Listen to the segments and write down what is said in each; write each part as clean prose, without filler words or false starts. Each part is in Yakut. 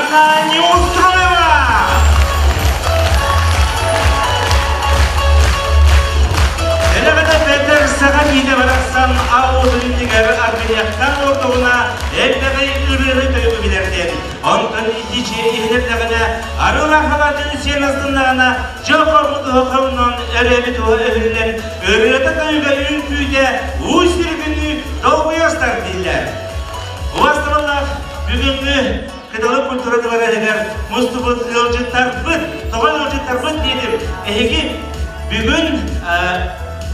Иванна Неустроева! Элэҕэтэ Петр саха киинэ барахсан аҕабытын иннигэр аргыньахтаан олордоҕуна элбэҕи ырыаны тойугу билэрдин. Онтон итичи иһинэрдэҕинэ арыылаах халаатын сиэн астыннаҕына дьыл хормутуһу хомнон өрөөбүт уһа өһүллэн ырыата тойуга үҥкүүтэ уу сүргүнүү долгуйастар дииллэр. Убастабыллаах бүгүҥҥү Кыталы культура дыбарыһыгар мустубут ыалдьыттарбыт, тоҕо ыалдьыттарбыт диэтим, эһиги бүгүн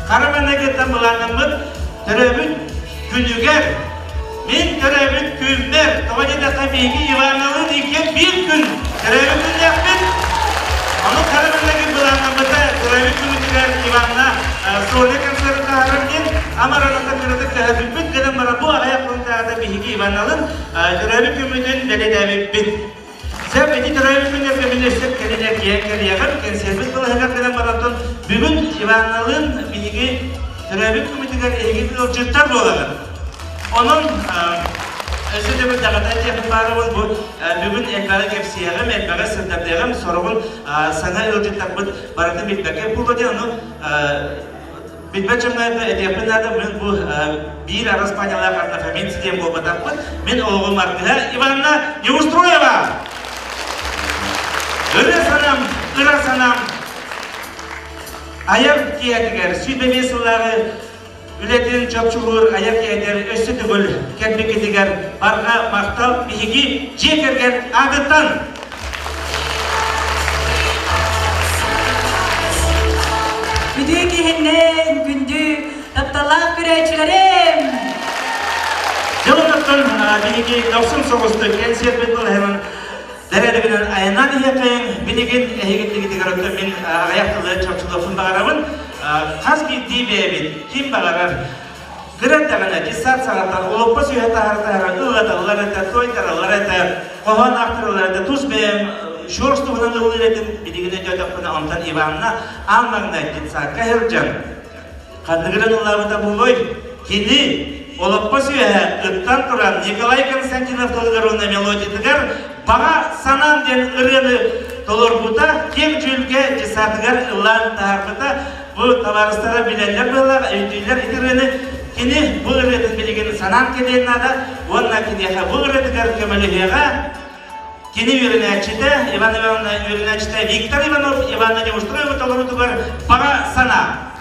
хара маҥнайгыттан былааннаммыт төрөөбүт күнүгэр, мин төрөөбүт күммэр, тоҕо диэтэххэ биһиги Ивановлыын иккиэн биир күн төрөөбүт күннээхпит. Ону хара маҥнайгы былааннаммыта төрөөбүт күммүтүгэр Иванна сольный концерт таһаарар диэн амараната кыратык көһөрбүппүт гынан баран бу аҕыйах хонуктааҕыта биһиги Иванналыын төрөөбүт күммүтүн бэлиэтээбиппит. Сөп ити төрөөбүт күннэргэ мин өссө кэлин эргийэн кэлиэҕим, кэнсиэрбит балаһыгар кэлэн барантон бүгүн Иванналыын биһиги төрөөбүт күммүтүгэр эһиги ыалдьыттар буолаҕыт. Онон өссө төгүл даҕата этиэхпин баарыбын бу бүгүн элбэҕи кэпсиэҕим, элбэҕи сырдатыаҕым, сороҕун саҥа ыалдьыттарбыт барытын билбэккэ буолуо диэн ону Билбэт дьоҥҥо этиэхпин наада, мин бу биир араспаанньалаах однофамильцы диэн буолбатахпын. Мин олоҕум аргыһа Иванна Неустроева! Ырыа санаам, ыра санаам айар киэһэтигэр 105 сыллааҕы үлэтин чопчулуур айар киэһэтигэр өссө төгүл кэлбиккитигэр барҕа махтал биһиги дьиэ кэргэн аатыттан! Үтүө киһиннэн, күндү, тапталлаах көрөөччүлэрим! Дьыл биһиги дохсун соҕустук кэнсиэрбит былаһынан бэрээдэгинэн айаннаан иһиэххэйиҥ. Билигин эһигиттигитигэр оттон мин аҕыйах тылы чопчулуохпун баҕарабын. Хас биирдии бэйэбит ким баҕарар Кыра эрдэҕинэ десант саҕаттан олоппос үөһэ таһара-таһара ыллаталлар этэ, туойтараллар этэ, хоһоон аахтараллар этэ. Тус бэйэм Щорс туһунан ыллыыр этим, билигин өйдөөтөхпүнэ, онтон Иванна аан маҥнай детсадка сылдьан ханныгынан ыллаабыта буолуой? Кини олоппос үөһэ ыттан туран Николай Константинов тылыгар уонна мелодиятыгар «Баҕа санаам» диэн ырыаны толорбута, киэҥ дьүүлгэ детсадыгар ыллаан таһаарбыта. Бу табаарыстара билэллэр быһыылаах, өйдүүллэр ити ырыаны. Кини бу ырыатын билигин санаан кэлиэн наада уонна киниэхэ бу ырыатыгар көмөлөһүөҕэ. Кини үөрэнээччитэ, Иван Ивановна үөрэнээччитэ Виктор Иванов Иванна Неустроева толоруутугар «Баҕа санаа».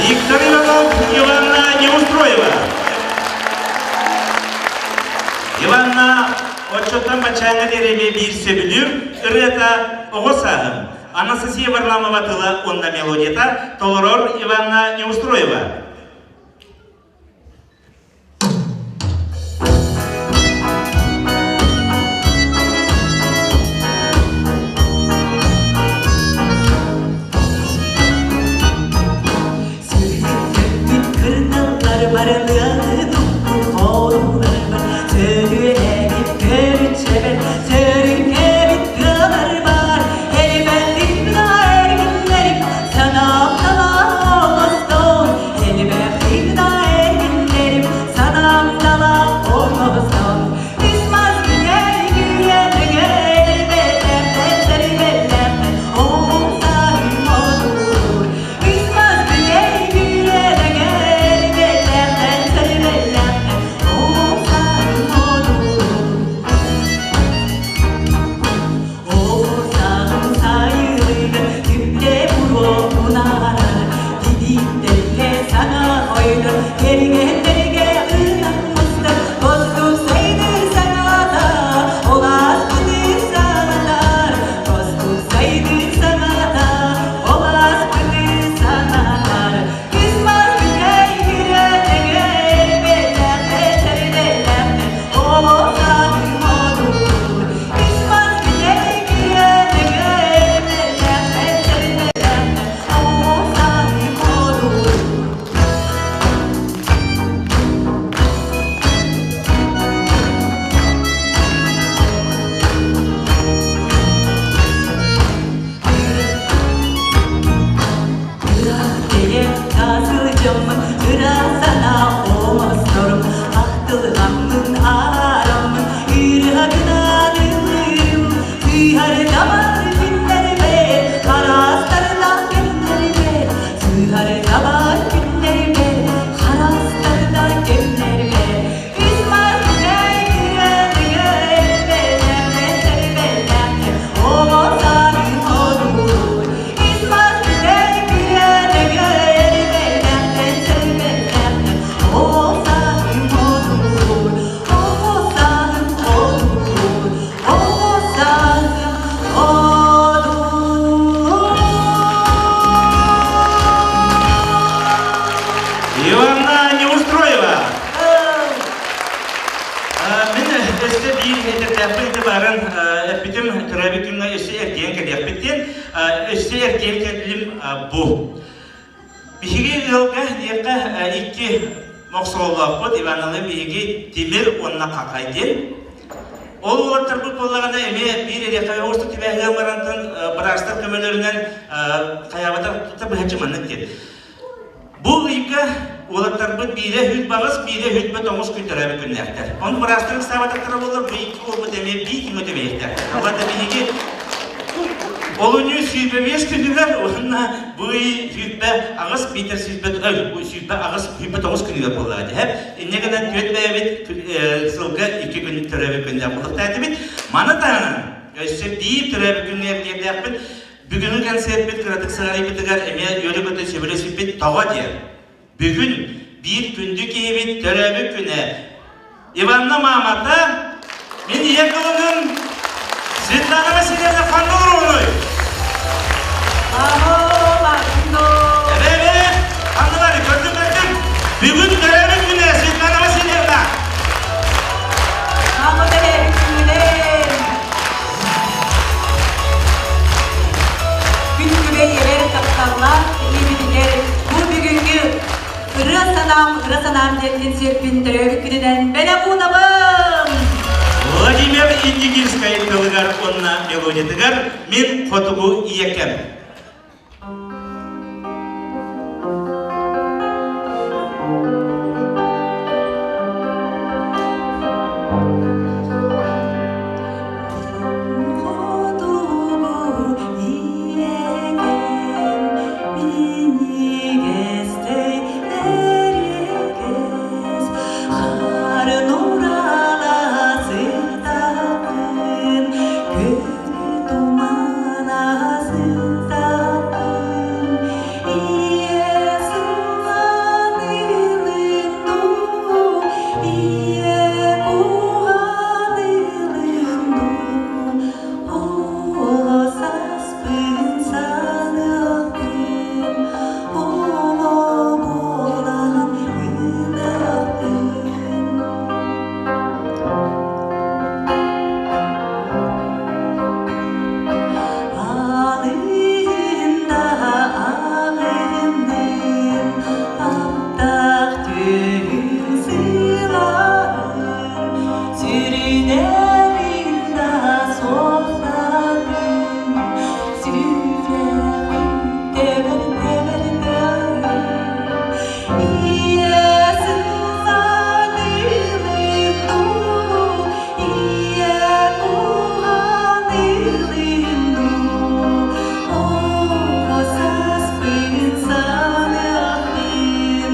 Виктор Иванов, Иванна Неустроева. Иванна отчуттан баччааҥҥа диэри биир сөбүлүүр ырыата оҕо сааһым. Анастасия Варламова тыла уонна мелодията толорор Иванна Неустроева. Сүрүккүт кырдаллар барылыаны туппут хорууларбар Сөрүөлээбит көрүччэбэр сөрүҥкэбит тыалар бар Элбэхтик да эргиллэрим санаам талаа оҥостон Элбэхтик да эргиллэрим санаам талаа оҥостон Үс мас күнэй күрэнэҥэр бэлэхтэр бэлэхтэр Оҕусаһым одуур Үс мас күнэй күрэнэҥэр бэлэхтэр бэлэхтэр Оҕусаһым одуур Оҕусаһым сайылыгар түптэ буруо унаарар Титииктэргэ саҥа ойдор кэргэннэргэ ынах мустар Костук сайдыы саҥата ол ааспыты санатар Костук сайдыы саҥата ол ааспыты санатар Үс мас бүтэй күрэтэгэр бэлэхтэр бэлэхтэр Оҕо одуур Үс мас бүтэй күрэтэгэр бэлэхтэр бэлэхтэр Оҕо одуур Ыраах сылдьаммын, ыра санаа оҥосторум, ахтылҕаммын аараммын, ыарыһагынан ыллыырым, сыыһар-табар күннэрбэр, хараастардаах күннэрбэр, сыыһар-табар күннэрбэр, хараастардаах күннэрбэр, үс мас Иванна Неустроева. Мин өссө биир этэрдээхпин ити баран эппитим төрөөбүт күҥҥэ өссө эргийэн кэлиэхпит диэн өссө эргийэн кэллим бу. Биһиги ыалга диэххэ икки мохсоҕолоохпут Ивановны биһиги Тимир уонна Хахай диэн. Ол уолаттарбыт буоллаҕына эмиэ биир эриэхэ орто түбэһиэн барантан быраастар көмөлөрүнэн хайаабатах быһаччы маннык диэн. Бу ыйга уолаттарбыт биирэ 108, биирэ 109 күн төрөөбүт күннээхтэр. Ону быраастар ыксаабатахтара буоллар, бу икки уолбут эмиэ биир күҥҥэ түбэһиэхтэр. Аллата биһиги олунньу 25 күнүгэр уонна бу ый 28 биитэр 28 29 күнүгэр буоллаҕа дии. Инньэ гынан түөрт бэйэбит сылга икки күн төрөөбүт күннээх буолуохтаах Маны таһынан өссө биир төрөөбүт күҥҥэ эргиэрдээхпит. Бүгүҥҥү концерпит кыратык сыҕарыйбытыгар эмиэ үөрэ-көтө сөбүлэспиппит тоҕо диэн. Бүгүн биир күндү киһибит төрөөбүт күнэ. Иванна маамата, мин ийэ кылыным Светлана Васильевна ханна олоруонуй? Эбэ, эбэ, ханна көрдүм, көрдүм. Бүгүн төрөөбүт күнэ Светлана Васильевна. Маама төрөөбүт күнүнэн! Күн күбэй ийэлэр тапталлаах ийэбитигэр бу бүгүҥҥү ырыа санаам, ыра санаам диэн кэнсиэрпин төрөөбүт күнүнэн бэлэх уунабын! Владимир Индигирскай тылыгар уонна мелодиятыгар Мин хотугу ийэкэм. Хотугу ийэкэм минньигэстэй эриэкэс харын урала сытаҕын Тумана сытаҕын. Күһүн сылааһын сүрүнэбин да суохтаатым, сүрэҕим тэбэр тэбэр тыаһын Ийэ сыллаанылын дуу, ийэ куһаанылын дуу, оҕо сааспын саныахпын,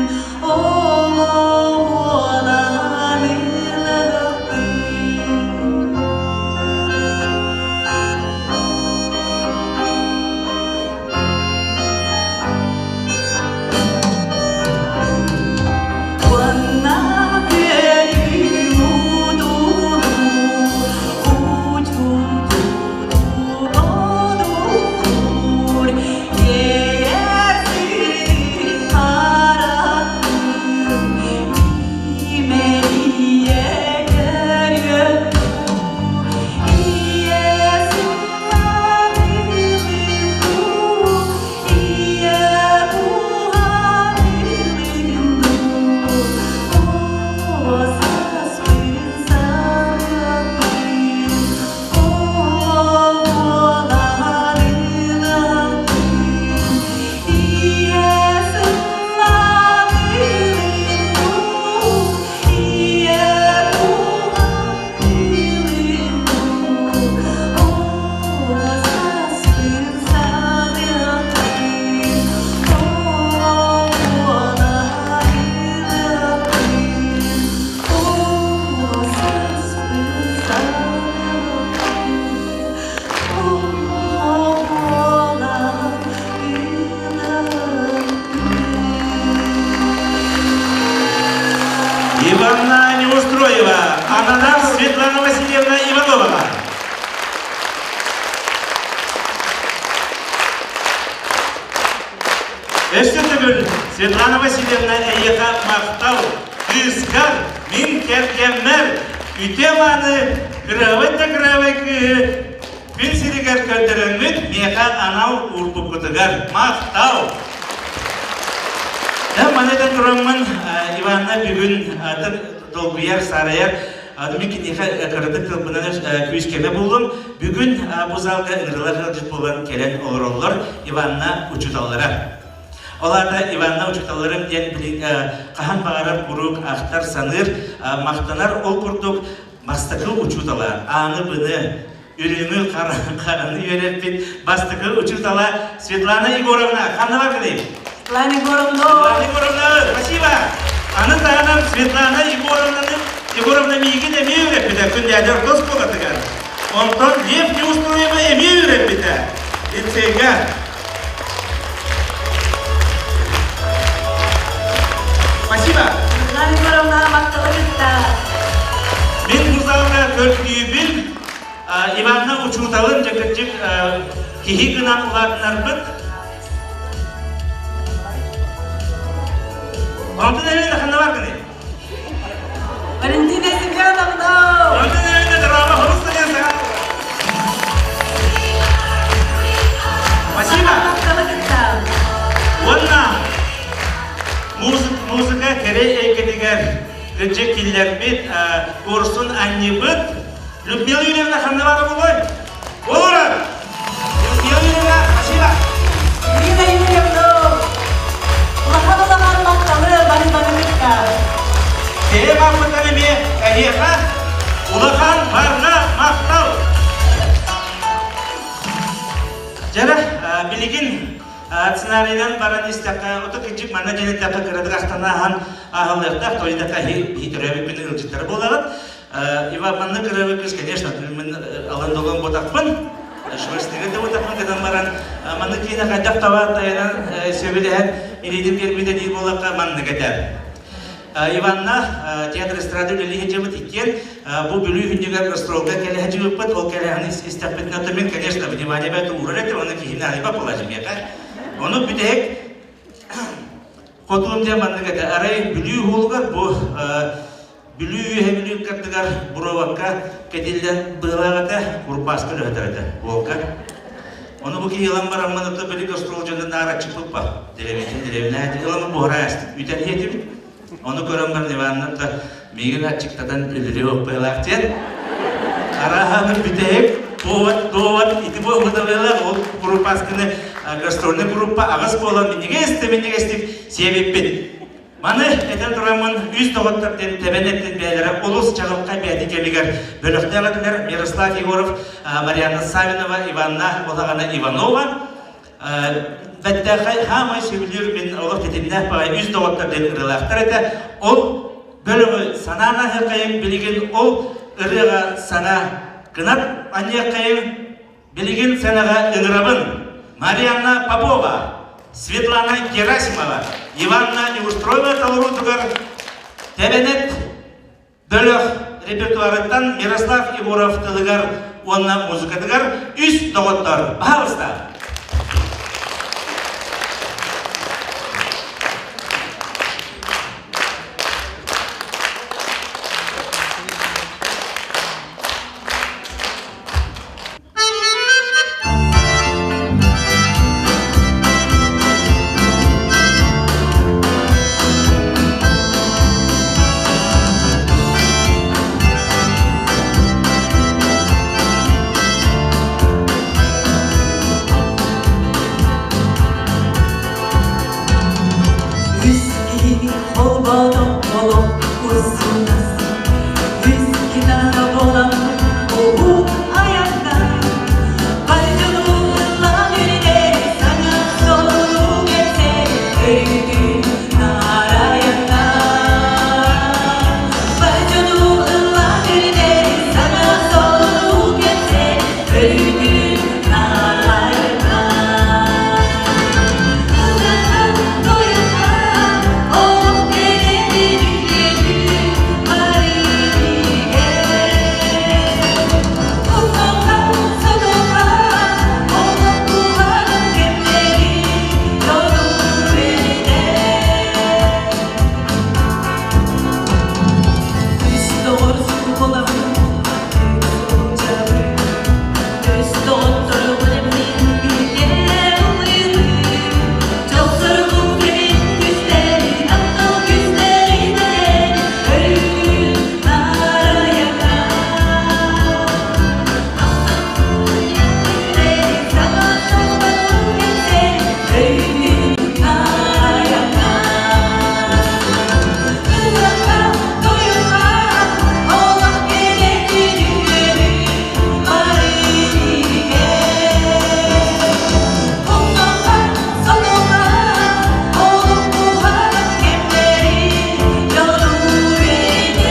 Уонна күөлүм удулуу, учуутуу одуур, иэйэр сирин харахтын имэрийэ көрүө Ийэ сыллаатылын Ийэ куһаатылын дуу, сааспын саныахпын, Иванна Неустроева, Ананас Светлана Васильевна Иванова. Өссө төгүл Светлана Васильевна эйиэхэ махтал, кыыскар, мин кэргэммэр үтүө мааны кыраабай да кыраабай кыыһы күн сиригэр көрдөрөммүт миэхэ анал уурбуккутугар махтал! Маны да тураммын Иванна бүгүн долгуйар, саарайар Мин киниэхэ кыратык тылбынан күүскэмэ буллум. Бүгүн бу залга ыҥырылар ыалдьыт буолан кэлэн олороллор Иванна учууталлара. Ол аата Иванна учууталларым диэн хаһан баҕарар куруук ахтар, саныыр, махтанар ол курдук бастакы учуутала ааны-быны, үрүҥү, хараны үөрэппит бастакы учуутала Светлана Егоровна. Ханна баргыный? Светлана Егоровна! Светлана Егоровна, спасибо! Аны таһынан Светлана Егоровнаны Егоровна миигин эмиэ үөрэппитэ күннээдэр орто оскуолатыгар. Онтон Лев Неустроева эмиэ үөрэппитэ лицейгэ. Спасибо! Светлана Егоровна махтала кытта. Мин бу залга көрдүүбүн Иванна учууталын дьэ киһи гынан улаатынарбыт. Онтон Елена ханна баргыный? Валентина Семеновна! Онтон Елена драма хрустален Спасибо! Уонна музыка кэрэ эйгэтигэр кырдьык киллэрбит курсун анньыбыт Людмила Юрьевна ханна бара буолуой? Олорор! Людмила Юрьевна, спасибо! Ирина Юрьевна, улахан улахан махталы бары бары кытта. Бэйэ бааммытан эмиэ эһиэхэ улахан барҕа махтал! Дьэрэ, билигин сценарийынан баран истэххэ, ото кырдьык манна дьэн эттэххэ кыратык ахтана аһан аһыллыахтаах, тоойдохха иһи төрөөбүппүн ыалдьыттара буолаҕыт. Иван манна кырабы кыыс, конечно, мен алын долон ботахпын, швырстыгы да ботахпын гынан баран, маннык киһини хайдах таба тайанан сөбүлэһэн илиитин биэрбитэ диир буоллахха маннык этэ. Иванна театр эстрада үлэлии сылдьыбыт иккиэн бу Бүлүү күннүгэр гастролга кэлэ сылдьыбыппыт, ол кэлэһин истэхпитинэ то мин, конечно, внимание бэт уурар этим, оны киһини айба положим Ону бүтэһик хотуум диэн маннык этэ. Арай Бүлүү уһулугар бу Бүлүү үөһэ Бүлүү ыккардыгар буруобакка кэтиллэн быһылаах этэ, курбааска үлэһитэр этэ, уолга. Ону бу киһи ылан бараммын ото били гастрол дьонун наар аччыппыппа. Дэриэбинэтин дэриэбинэ ылан буһара ааст. Үтэн иһэтибит. Ону көрөн баран Иванна да миигин аччыктатан өлөрүө быһыылаах диэн арааһаны бүтэһик повод довод ити буолбута быһыылаах ол группаскыны гастрольный группа аҕыс буолан минньигэс да минньигэстик сиэбиппит. Маны этэн тураммын үс доҕоттор диэн тэбэн эттин бэйэлэрэ олус чаҕылхай бэйэтин кэмигэр бөлөхтөөх этилэр Мирослав Егоров, Марианна Савинова, Иванна Балаҕана Иванова. Бэттээхэй хаамай сөбүлүүр мин олох тэтимнээх баҕайы үс доҕоттор диэн ырыалаахтар этэ. Ол бөлөҕү санаан аһыаххайыҥ, билигин ол ырыаҕа сана кынат анньыаххайыҥ, Билигин сценаҕа ыҥырабын Марианна Попова, Светлана Герасимова, Иванна Неустроева толоруутугар Тэбэнэт бөлөх репертуарыттан Мирослав Егоров тылыгар уонна музыкатыгар үс доҕоттор. Пожалуйста! Үс киһини холбоотох олох устунас Үс гитара буолан уһун айаннар Бардьылыыллаан үрдэр саҥа солуу кэпсээр Өрүүтүн наарайаннар Бардьылыыллаан үрдэр саҥа солуу кэпсээр Өрүүтүн наарайаннар Ыллаан тойуктаан олох кэрэтин Дьолсоргун кэмин күстэрин, таптал күстэрин этэн, өрүүтүн нарайата. Саҥа суолбатын кэпсээн, өрүүтүн нарайата. Ыллаха, тойуха, олох кэрэтин үөрүү, бары бииргэ. Умнаха, сонуха, олох буһарын кэмнэри дьолу этэр.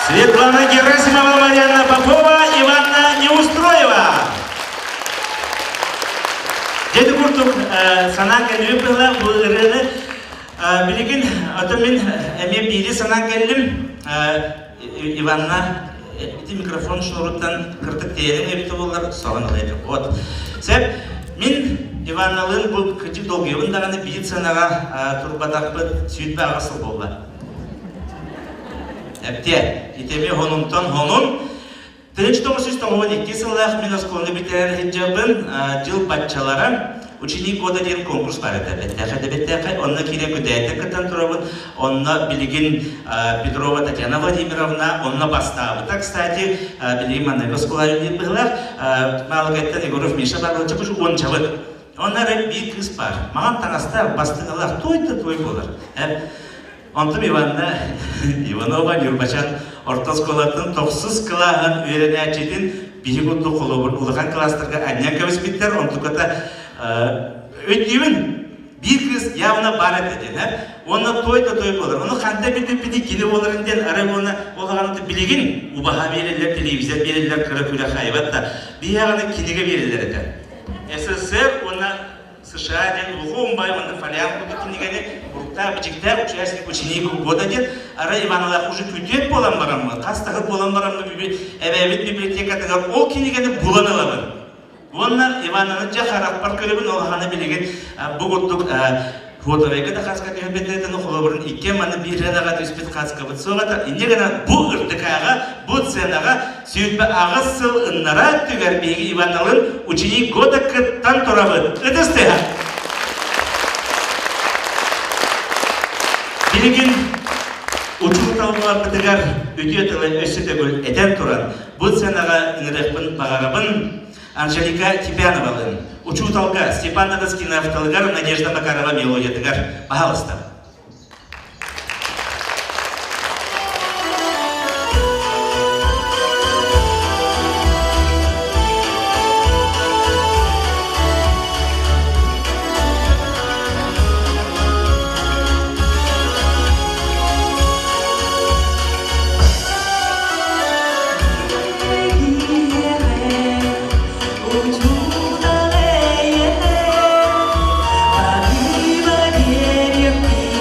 Светлана Герасимова, Марьяна Попова, Иванна Неустроева. Дьэ курдук санаан кэллим быһыылаах бу ырыаны билигин ото мин эмиэ биири санаан кэллим Иванна ити микрофон шнуруттан кырдык тиэрин эбитэ буоллар соҕон ылыа вот. Сөп мин. Иванналыын бу кырдьык долгуйабын даҕаны биир сыанаҕа турбатахпыт 28 сыл буолла. Эптиэ, итеми хонунтан хонун. 1992 сыллаах мин оскуоланы бүтэрэр сылдьабын, дьыл баччалара Ученик года диэн конкурс баар этэ. Бэттээхэй да бэттээхэй. Онно киирэн күтээтэ кыттан турабын. Онно билигин Петрова Татьяна Владимировна онно бастаабыта. Кстати, билигин маннык оскуола үлэлиир быһыылаах. Маалыкайттан Егоров Миша Павлович уончабыт. Онно эрэ биир кыыс баар. Маҕан таҥастаах, бастыҥалаах, той да той буолар. Онтум Иванна Иванова Ньурбачан орто оскуолатын тохсус кылааһын үөрэнээччитин биһи курдук холобур улахан кылаастарга анньан кэбиспиттэр. Онтуката өйдүүбүн биир кыыс явно баар этэ диэн уонна той да той буолар. Ону ханта билбиппитий кини буоларын диэн арай уонна ол аҕаны билигин убаһа биэрэллэр, телевизор биэрэллэр, кыра күрэх хайбат да биһиэҕэ кинигэ биэрэллэр этэ. СССР уонна США диэн улуу уонна фолиант курдук кинигэни уруктаах бичиктээх участник ученик года диэн арай Ивановлаах уже күтүөт буолан бараммын, хас таһы буолан бараммын эбээбит библиотекатыгар ол кинигэни булан ылабын. Уонна Ивановны дьэ харахпар көрөбүн, ол аһаны билигин бу курдук фотовайга да хаска түһэрбэтэтин холобурун икки маны биир аҕа түспүт хаскабыт суох этэ. Инньэ гынан бу ырдыкааҕа, бу сценаҕа 28 сыл ыннараа өттүгэр биһиги Иваналын ученик года кыттан турабыт. Ытыс тыаһа! Билигин учууталларбытыгар үтүө тылы өссө төгүл этэн туран, бу сценаҕа ыҥырыахпын баҕарабын Анжелика Типяновалыын, учууталга Степан Дадаскинов тылыгар Надежда Макарова мелодиятыгар. Пожалуйста. Учуутал эйэхэ, баһыыба биэриэхпит.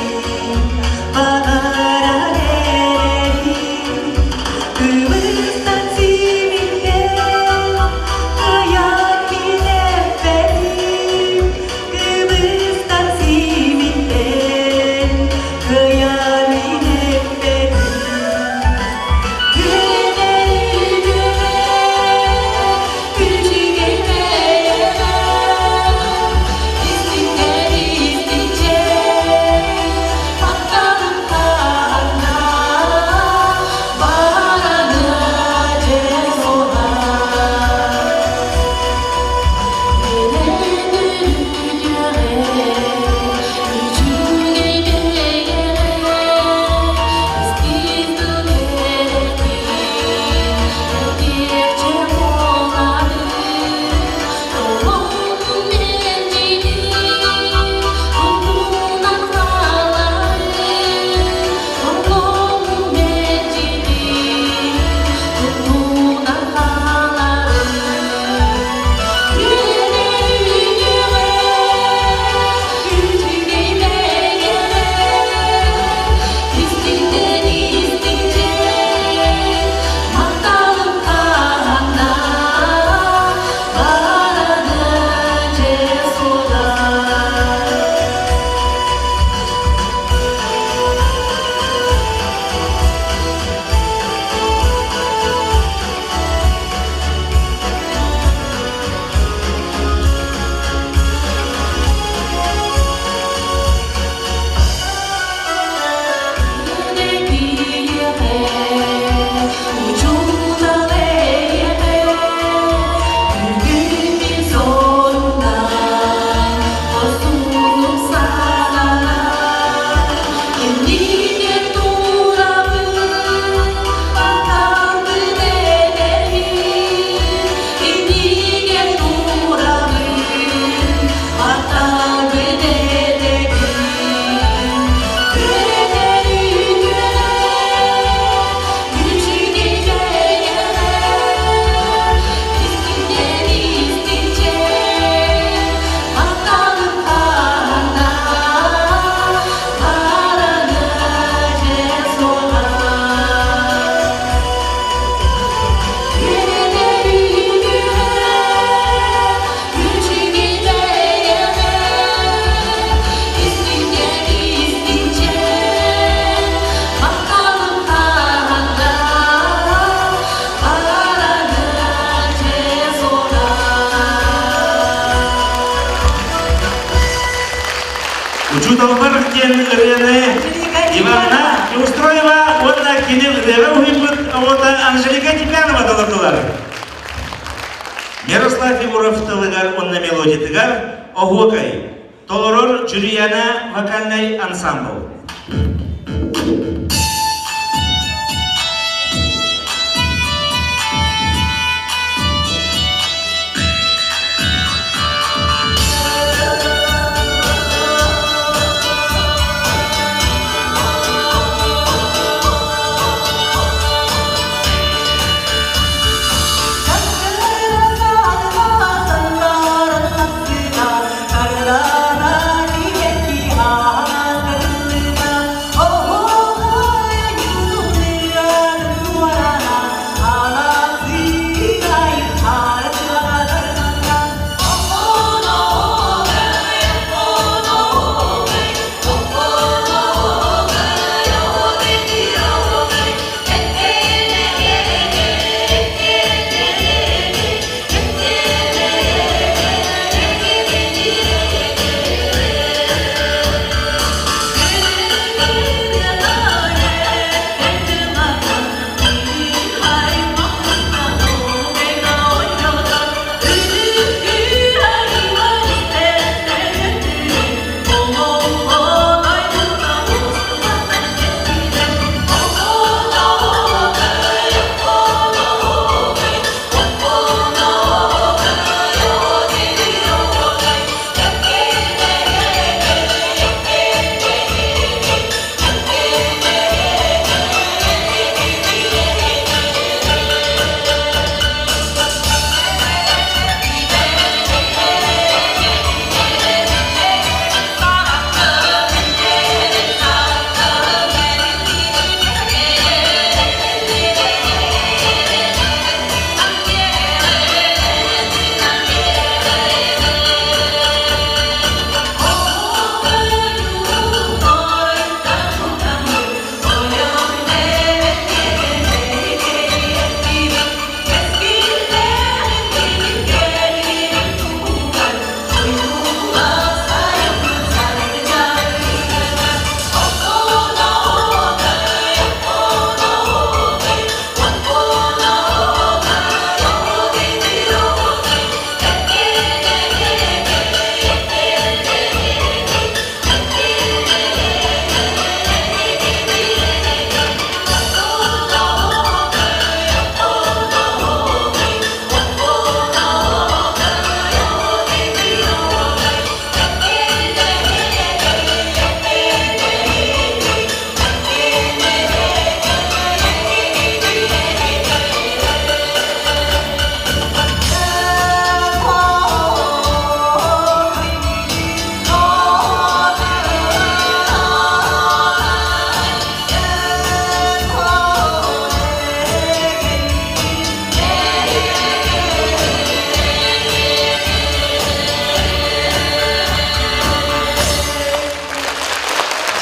Учууталбар диэн ырыаны Иванна Неустроева уонна кини ырыаҕа уһуйбут оҕото Анжелика Типянова толордулар. Мирослав Егоров тылыгар уонна мелодиятыгар Оһуокай толорор Джулиана вокальнай ансамбл.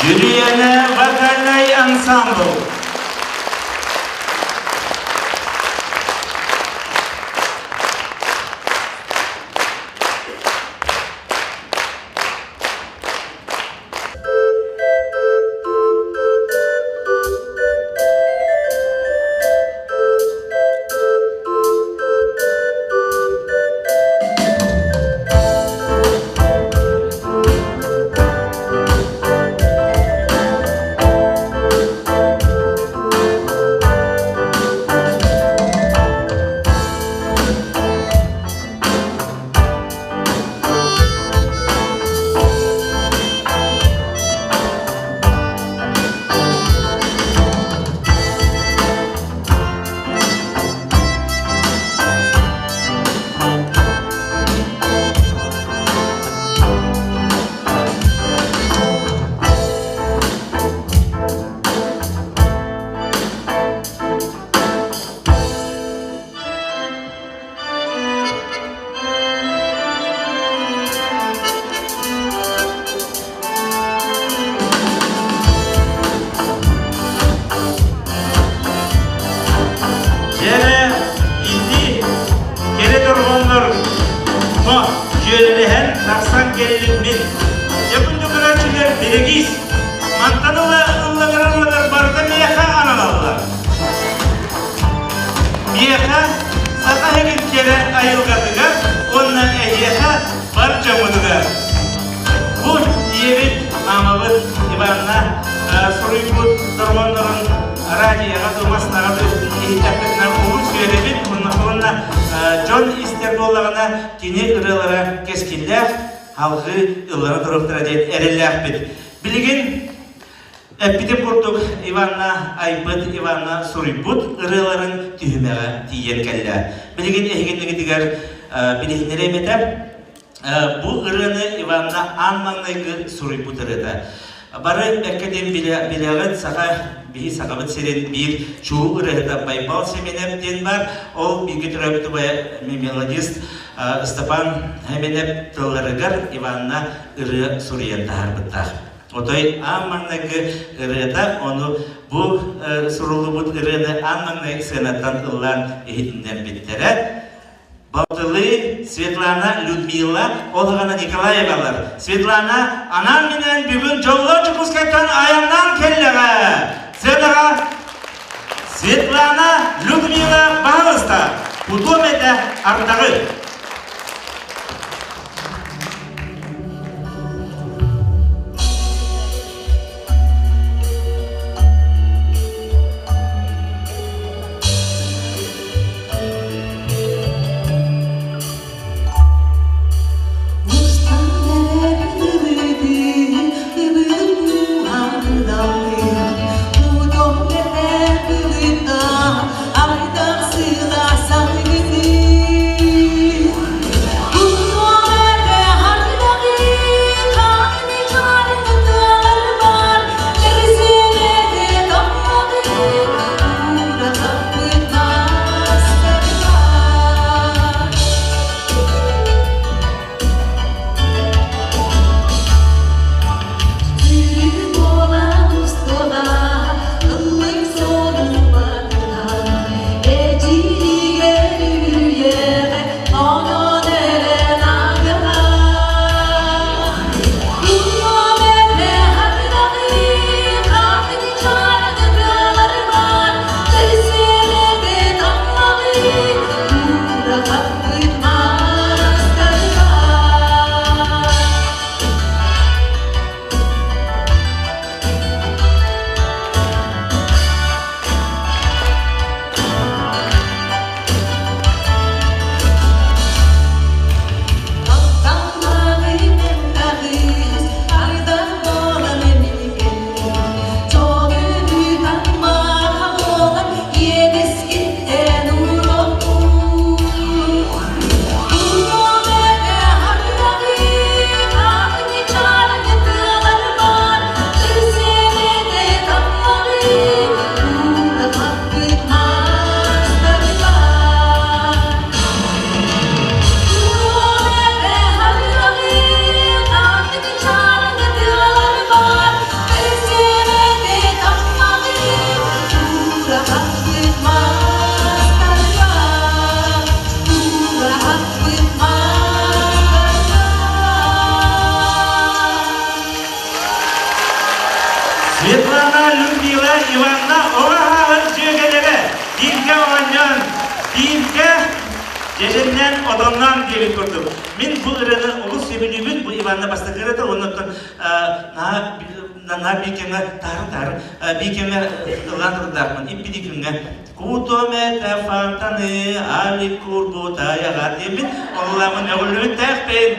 Дьүрүйэнэ вокальнай ансамбл. Берегись! Мантан ыла ылланар-ылланар барыта миэхэ аналаллар. Миэхэ Саха сирин кэрэ айылҕатыгар уонна эһиэхэ бар дьоммутугар. Бу ийэбит, маамабыт Иванна суруйбут дорҕооннорун радиоҕа Тумас наҕа иһиттэхпитинэ олус үөрэбит уонна дьон истэр буоллаҕына кини ырыалара кэскиллээх халҕыы ыллара туруохтара диэн эрэллээхпит. Билигин эппитим курдук Иванна айбыт, Иванна суруйбут ырыаларын түһүмэҕэ тиийэн кэллэ. Билигин эһигиннигитигэр билиһиннэриэм этэ. Бу ырыаны Иванна аан маҥнайгы суруйбут ырыата. Бары бэркэ диэн билэҕит, саха биһи Сахабыт сирин биир чуу ырыаһыта Байбал Семенов диэн бар. Ол бииргэ төрөөбүт убайа мелодист Степан Хеменев тылларыгар Иванна ырыа суруйан таһаарбыттаах. Отой аан маҥнайгы ырыата ону бу суруллубут ырыаны аан маҥнай сыанаттан ыллаан иһитиннэрбиттэрэ. Балтылыы Светлана Людмила Олгана Николаевалар. Светлана анаан-минээн бүгүн дьоллоох Дьокуускайтан айаннаан кэллэҕэ. Сценаҕа Светлана Людмила баһылыста. Кутуом этэ ардаҕы. Светлана Людмила Ивановна оҕо дьүөгэлэрэ бииргэ оонньоон, бииргэ дьэдьэннээн, отонноон диэбит курдук. Мин бу ырыаны олус сөбүлүүбүн, бу Иванна бастакы ырыата, оннуттан наһаа биир кэмҥэ таарын-таарын биир кэмҥэ ыллаан турдаахпын. Иппити күҥҥэ Кутомета фонтаны али курбутаяга диэммин, олламын өҕүллүбүттээхпин.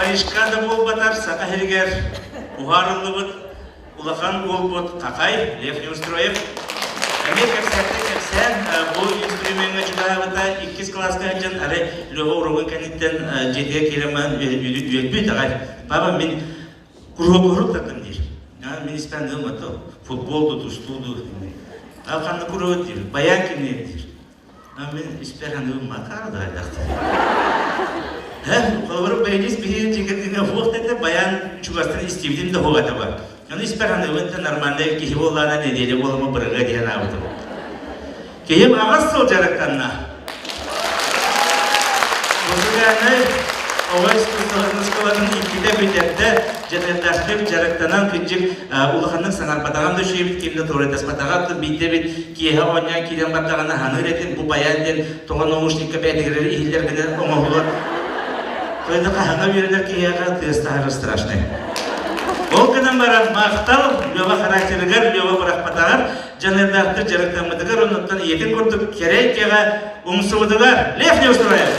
Парижка да буолбатар Саха сиригэр уһаарыллыбыт улахан уолбут Хахай Лев Неустроев эмиэ кэпсээттэн кэпсээн бу инструмеҥҥа чугаһаабыта иккис кылааска сылдьан арай Лева уруогун кэнниттэн дьиэтигэр киирэн баран үөрбүт аҕай папа мин куруһуок тардым диир мин испэн ылматы футбол ду тустуу ду ханна куруһуок диир баян кимниир диир Мин испэр аныгы макар да хайдахтар. Холобур, бэйдис биһиги дьиҥэтинэ уох дэтэ баян чугастан истибитим да хугата бар. Ону испэр аныгын да нормальный киһи буоллаана нэдиэлэ буолама бырыга диэн аабытым. Киһим аҕыс сыл дьарыктанна. Музыкальнай оҕо искусствотын оскуолатын иккитэ бүтэрдэ, дьаныардаахтык дьарыктанан кырдьык улаханнык саҥарбатаҕын да үчүгэйбит, ким да туорайдаспатаҕа, биирдэ эбит киэһэ оонньоон киирэн бардаҕына ханыыр этим, бу баян диэн тоҕо наушникка бэйэтигэр иһиллэр гына оҥоһуллар. Тойда хаһаҥа үөрэнэр киһиэхэ тыас таһара страшный. Ол гынан баран махтал Лева характерыгар, Лева бырахпатаҕар, дьаныардаахтык дьарыктаммытыгар, оннуттан ийэтин курдук кэрэ кэҕэ умсубутугар Лев Неустроев!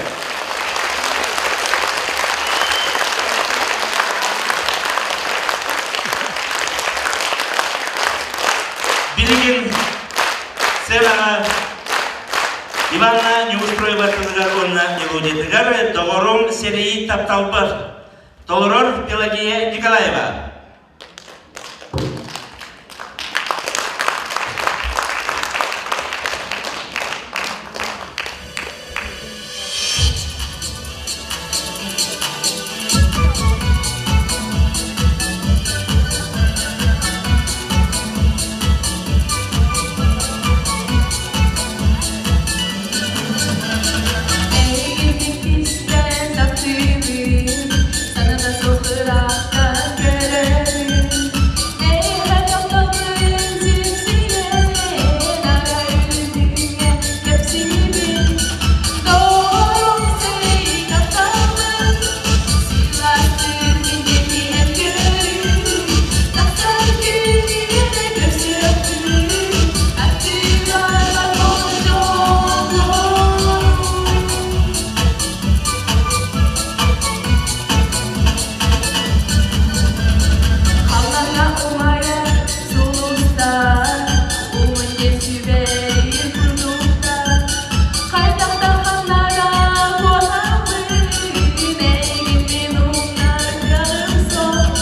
Билигин сценаҕа Иванна Неустроева тылыгар уонна мелодиятыгар доҕорум сэрии тапталбар толорор Пелагея Николаева. Эйигин таптыыбын, саната суох ыраахтан көрөбүн. Эйиэхэ тапталбын сипсийэн, арай үрдүҥҥэ кэпсиибин. Доҕорум сэрии тапталбын, сылаастык минньитиһэн көрүү. Тахсар күнүгэр көрсүөхпүт, аттыгар болдьоҕум. Халлааҥҥа умайар сулустар, уунньа сүбэлиир курдуктар. Хайдах да ханнара куотабын, эйигин мин умнар кыаҕым суох.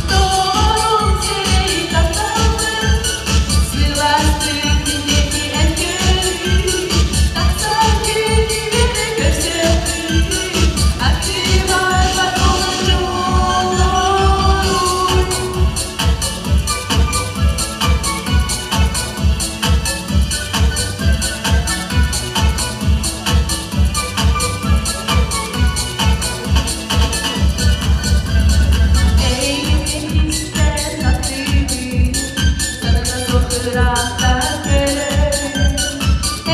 Доҕорум сирэй тапталбын, сылаастык минньити эн көрүүй. Тахсар күнүгэр көрсүөхпүт, аттыбар болдьоҕун. Эйигин истэн таптыыбын, саната суох ыраахтан көрөбүн.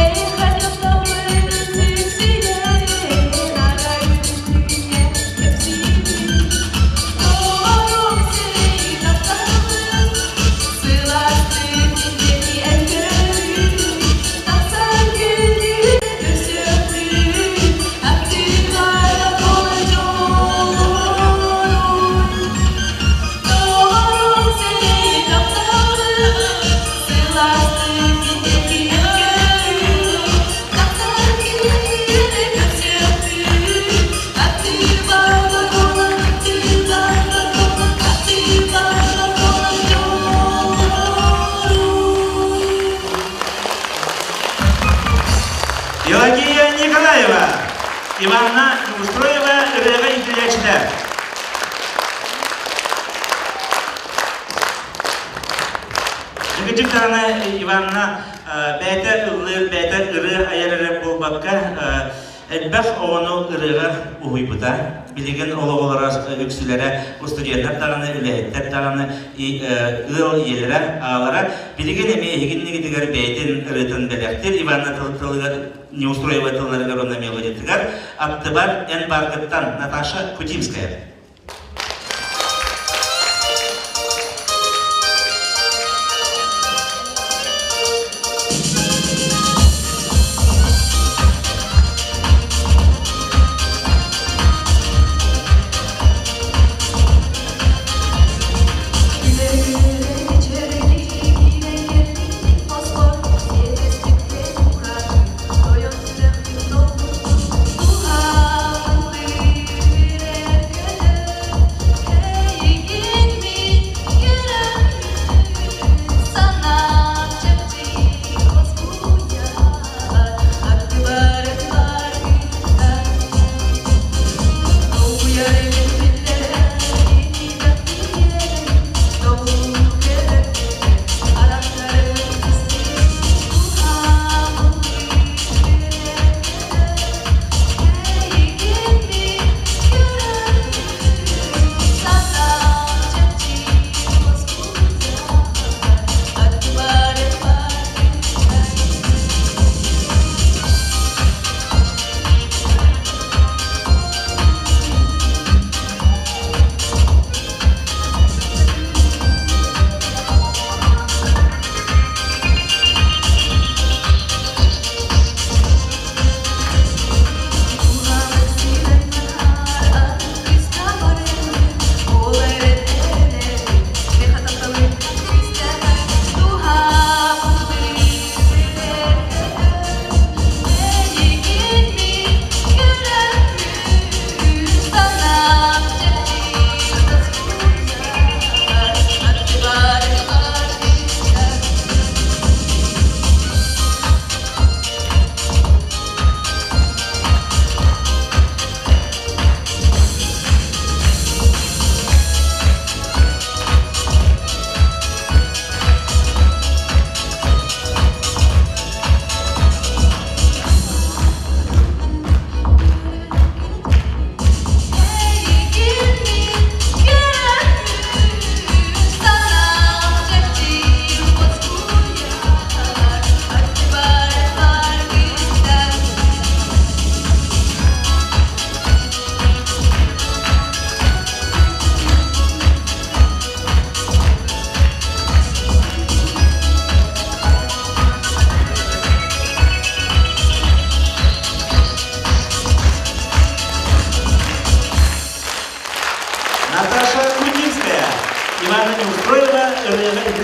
Эйиэхэ тапталбын сүксүйэн, арай күҥҥэ кэпсиибин. Доҕорум сирэй тапталбын, сылаастык минньити эн көрүүй. Тахсар күнү көрсүөхпүт, аттыгар буолар дьоллорун. Доҕорум сирэй тапталбын, сылаастык минньити эн көрүүй. Тахсар күнү көрсүөхпүт, аттыгар буолар, аттыгар буолар, аттыгар буолар дьоллорун. Пелагея Николаева, Иванна Неустроева ырыаҕа иитиллээччилэр. Дьиҥ даҕаны Иванна бэйэтэ ыллыыр, бэйэтэ ырыа айар эрэ буолбакка, элбэх оҕону ырыаҕа уһуйбута. Билигин ол оҕолоро үксүлэрэ устудьуоннар даҕаны, үлэһиттэр даҕаны, ыал ийэлэрэ, аҕалара. Билигин эмиэ эһигиннигитигэр бэйэтин ырыатын бэлэхтиир Иванна тылыгар Неустроева тылларыгар уонна мелодиятыгар аттыбар эн бааргыттан Наташа Кутимская.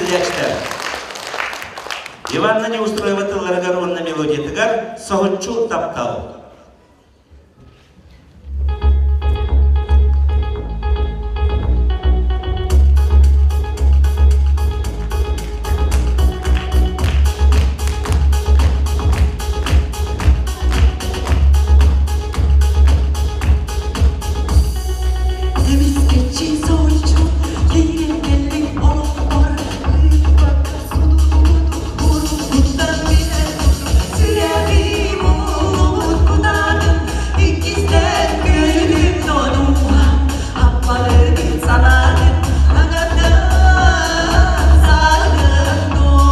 иитиллээччитэ. Иванна Неустроева тылларыгар уонна мелодиятыгар «Соһуччу таптал». Эмискэччи соһуччу киирэн кэллиҥ олохпор ыыппакка сутуллубут уруккуттан билэр сүрэҕим ууллубут кутаатын иккистээн көрүҥ додууһа аппалыгын санаатын аҥардас саҕын дуо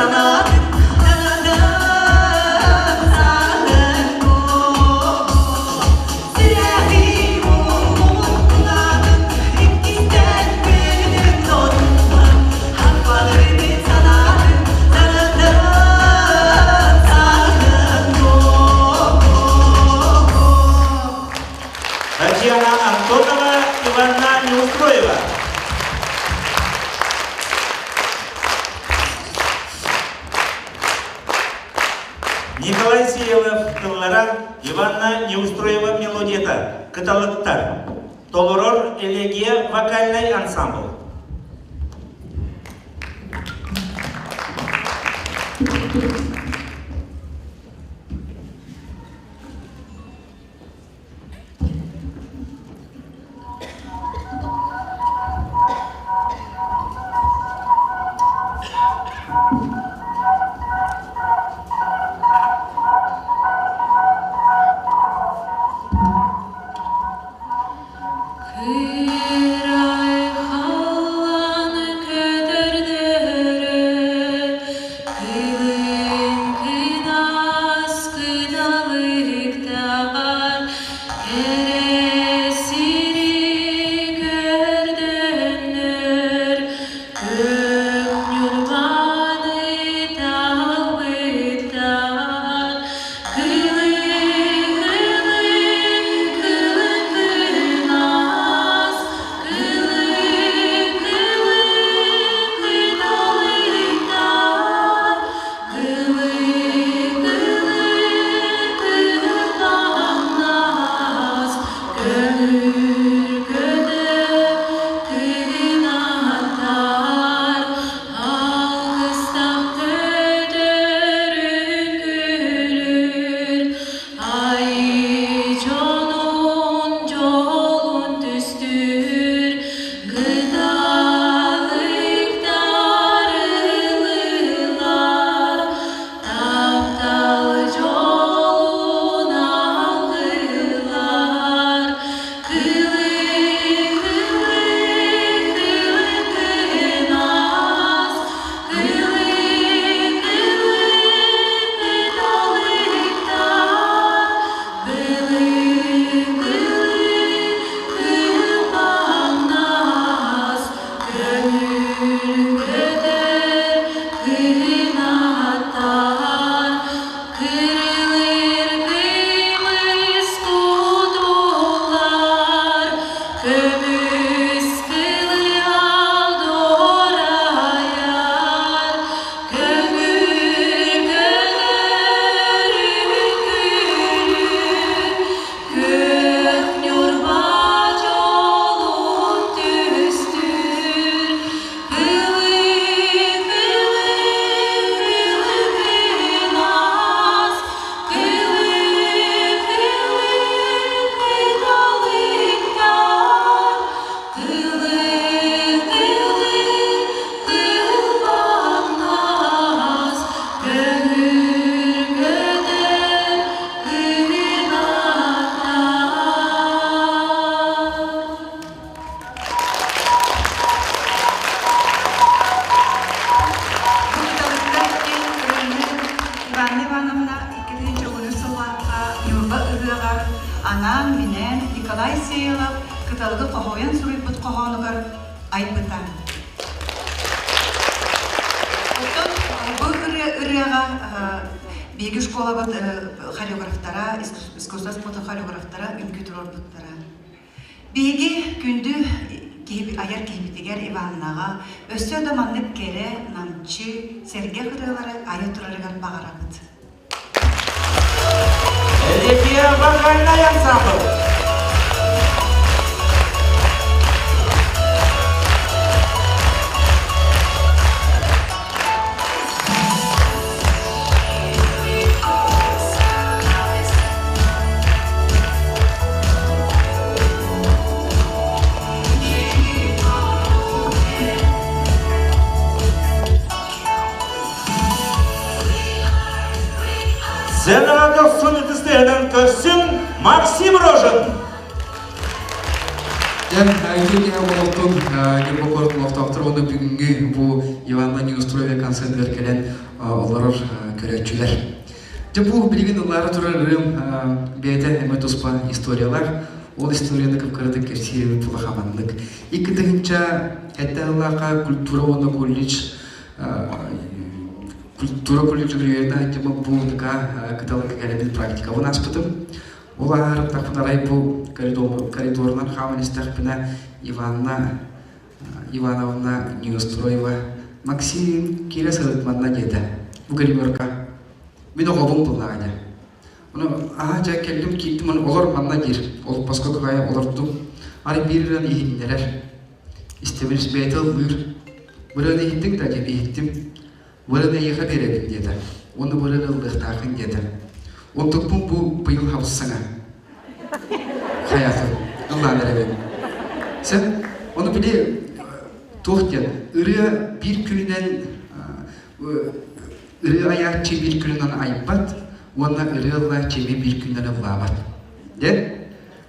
Sanatın Татьяна Антонова, Иванна Неустроева. Николай Сиелов тыллара, Иванна Неустроева мелодията, Кыталыктар. Толорор элегия вокальный ансамбль. Кырай халлан көтөрдөрө, кылы Николай Сеялов Кыталыгы хоһуйан суруйбут хоһоонугар айбыта. Оттон бу ырыаҕа биһиги школабыт хореографтара, искусство спорта хореографтара үҥкүү туруорбуттара. Биһиги күндү киһи, айар киһибитигэр Иваннаҕа өссө да маннык кэрэ, намчы, сэргэх ырыалары айа турарыгар баҕарабыт. Лепия вокальнай ансамбль. Сценаҕа дохсун ытыстыһынан көрсүн Максим Рожин! Дьэн, үтүө киһи олохтун Ньурба куорат олохтоохтор уонна бүгүҥҥү бу Иванна Неустроева концертыгар кэлэн олорор көрөөччүлэр. Дьэ бу билигин ыллаары турар ырыам бэйэтэ эмэ туспа историялаах. Ол историяны кып-кыратык кэпсиир улахаманнык. 2000 сэттэ сыллаахха культура уонна колледж культура колледжыгар үөрэнэ сылдьаммын бу НК кыталык кэлэбин практикабын ааспытым. Ол ааһарыттахпын арай бу коридорунан хааман истэхпинэ Иванна Ивановна Неустроева Максим киирэ сырыт манна диэтэ. Бу коридорга. Мин оҕобун буллаҕа дьэ. Ону аһа дьэ кэллим киирдим ону олор манна диир. Олоппоско кыайа олордум. Арай биир ырыаны иһитиннэрэр. Истэбин бэйэтэ ыллыыр. Бырыаны иһиттиҥ да диэн иһиттим. Бырыаны эйиэхэ биэрэбин диэтэ. Уонна бырыаны ыллыахтааххын диэтэ. Онтукпун бу быйыл хабыс-саҥа. Хайаатын ыллаан эрэбин. Сен ону били туох диэн ырыа биир күнүнэн ырыа айааччы биир күнүнэн айбат уонна ырыа ыллааччы эмиэ биир күнүнэн ыллаабат. Диэн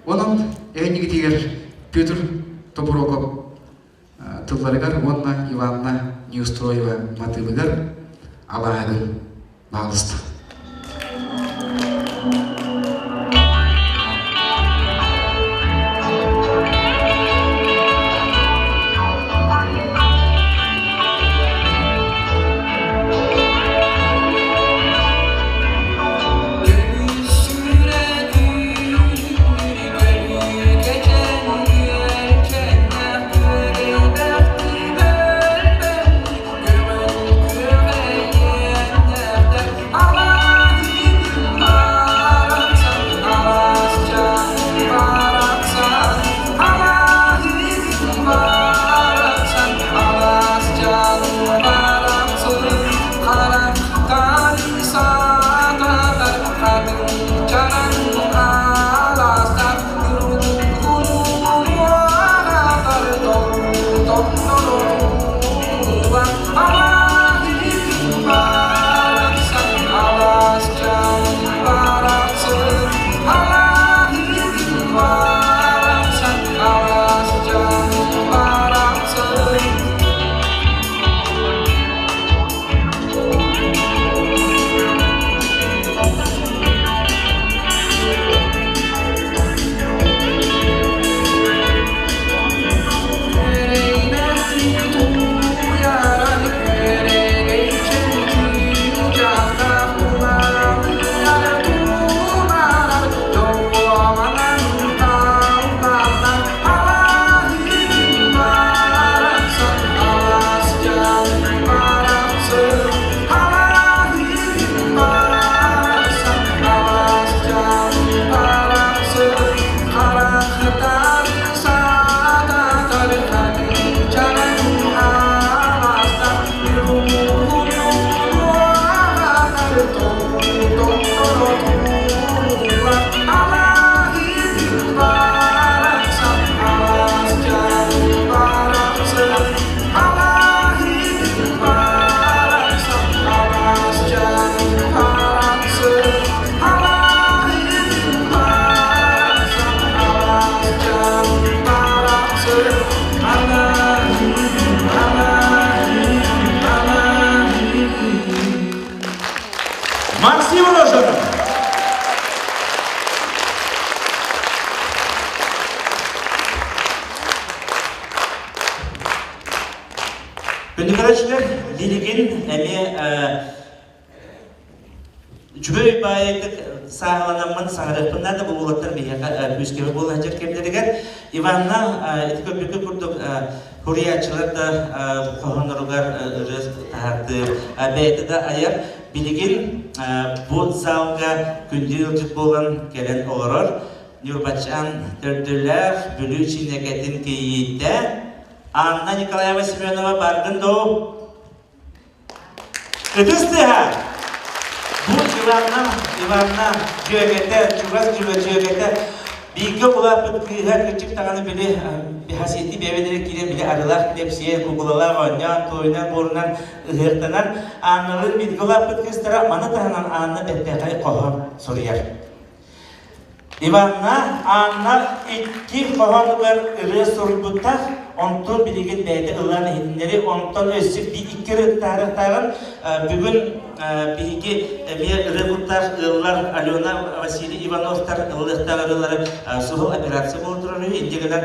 Онон эйнигитигэр Петр Тобуроков тылларыгар уонна Иванна Неустроева матыыбыгар алааһыгын баалыста. Алаһыгын Күндү көрөөччүлэр, билигин эмиэ үчүгэй баайытык сааһыланаммын саҥарыахпын наада бу уолаттар биһиэхэ күүскэбэ буола сылдьар кэмнэригэр Иванна ити көрбүккүт курдук суруйааччылар да хоһооноругар ырыа таһаартыыр бэйэтэ да айар билигин бу залга күндү ыалдьыт буолан кэлэн олорор Ньурбачаан төрдүлээх Бүлүү Чинэкэтин кийиитэ Анна Николаева Семенова бааргын доо? Ытыс тыаһа! Бу Иванна, Иванна дьүөгэтэ, чугас дьүөгэтэ, бииргэ улааппыт кыыһа кырдьык даҕаны били хасиити бэйэбит киирэн били арыылаах килэпсиэ, кукулалаах оонньоон, туойунан, буорунан ыһыахтанан Анналыын бииргэ улааппыт кыыстара маны таһынан Анна бэртээхэй хоһоон суруйар. Иванна Анна икки хоһоонугар ырыа суруйбуттаах, онтон билигин бэйэтэ ыллаан иһитиннэри, онтон өссө икки ырыа таһаарыахтааҕын бүгүн биһиги эмиэ ырыа куттаах ыаллар Алена, Василий Ивановтар ыллыахтаах ырыалары суһал операция буола турар үһү, инньэ гынан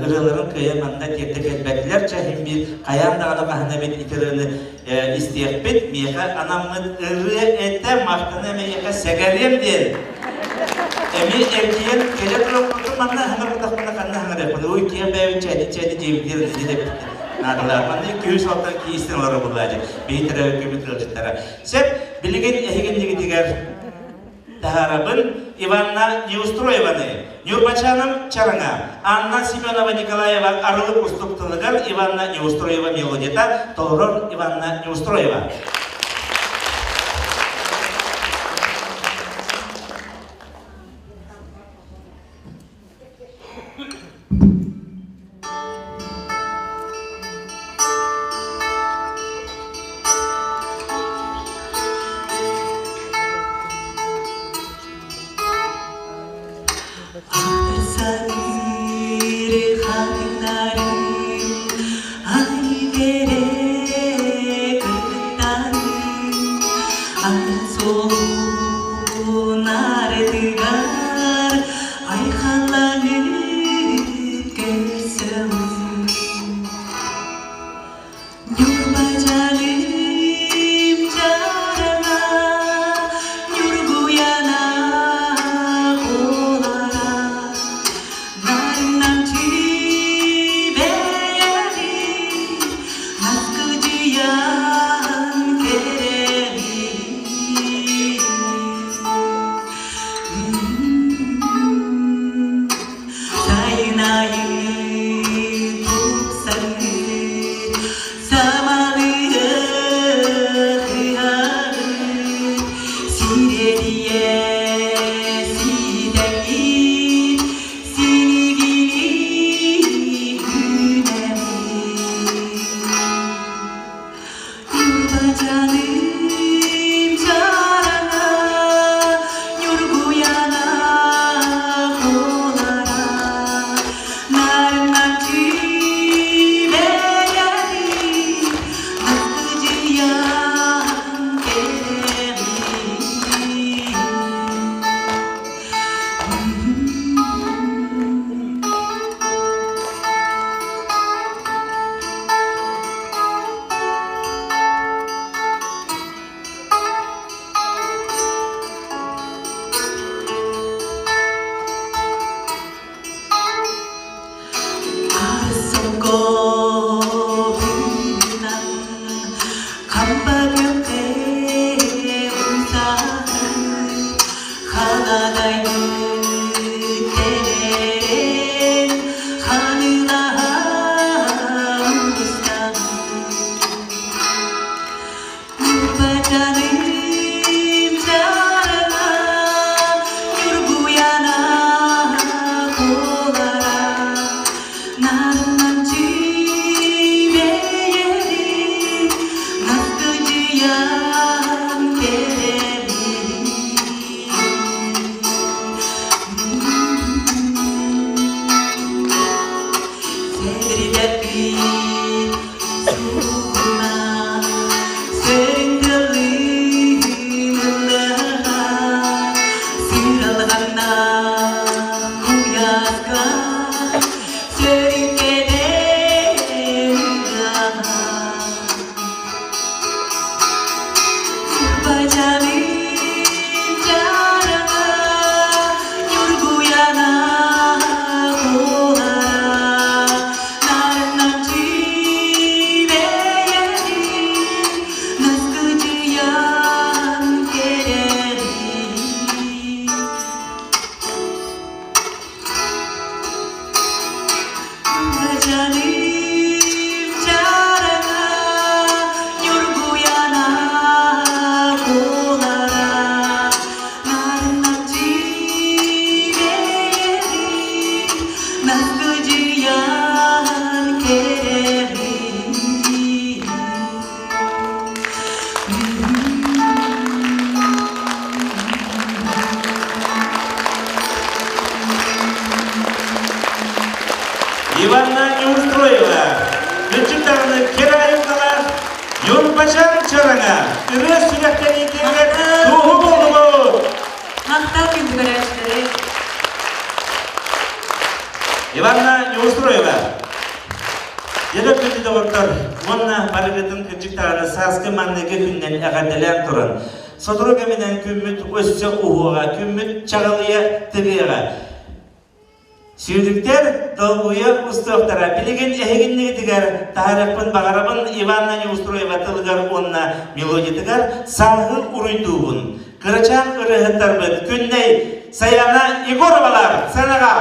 ырыаларын кыайан манна тиэрдэ кэлбэтилэр, чэ иһин биир хайаан даҕаны хаһан эбит ити ырыаны истиэхпит, миэхэ анаммыт ырыа этэ махтана миэхэ сэгэриэм диэн. Эмиэ эргийэн кэлэ турар манна хаҥарбатахпына ханна хаҥарыахпын, ой киһи бэйэбин чээди чээди диэбитигэр илдьи эппит наадалаах. Манна күһүс алтан киистэн олоро буллаадьы. Биһи төрөөбүт күммүт ыалдьыттара. Сөп, билигин эһигиннигитигэр таһаарабын Иванна Неустроеваны, Ньурбачаным Чараҥа, Анна Семенова Николаева Арылык устук тылыгар Иванна Неустроева мелодията толорор Иванна Неустроева. Ахтар-саныыр хатыҥнарым, ай кэрэ кыргыттарым, атын суолун ардыгар айхалланып көрсөмүн. Ньурба дьалым дьарана, Ньургуяна буолара, Нарынамчы бэйэли, Наскыдьыйан кэрэли. Сайын айы тупсарыт, самалыыр ыһаҕыт, сирэдийэ ситэҥҥит, синигилии үүнэбит. Ньурбачаным чараҥа, Ньургуйана буолара, Нарыннамчы бэйэни, Наскыдьыйан кэлэбин. Арсоҥҥо хампа күөххэ умсаһыт, халадайбыт тэлэрэн, ханыылаһан устан. Ньурбачаным чараҥа, Ньургуйана буолара, Нарыннамчы бэйэли, Наскыдьыйан кэлэбин. Сэрилэппит суугуна, сөрүҥ ыллыга, сыралҕанна куйааска, сөрүҥкэлэр ыга. Наскыдьыйан кэрэҕин дии. Иванна Неустроева, Күнчүк даҕаны кэрэ айылҕалаах Ньурбачаан чараҥа ырыа сүрэхтэниитигэр туоһу буоллубут! Махтал күндү көрөөччүлэри! Иванна Неустроева, Дьэ күндү доҕоттор, уонна барыгытын кырдьык даҕаны сааскы манныгы күннэн эҕэрдэлээн туран, сотору кэминэн күммүт өссө уһуоҕа, күммүт чаҕылыйа тыгыаҕа. Сүүрүктэр долгуйа устуохтара. Билигин эһигиннигитигэр таһаарыахпын баҕарабын Иванна Неустроева тылыгар уонна мелодиятыгар сааһы уруйдуубун. Кырачаан ырыаһыттарбыт Күннэй Саяна Егоровалар сценаҕа!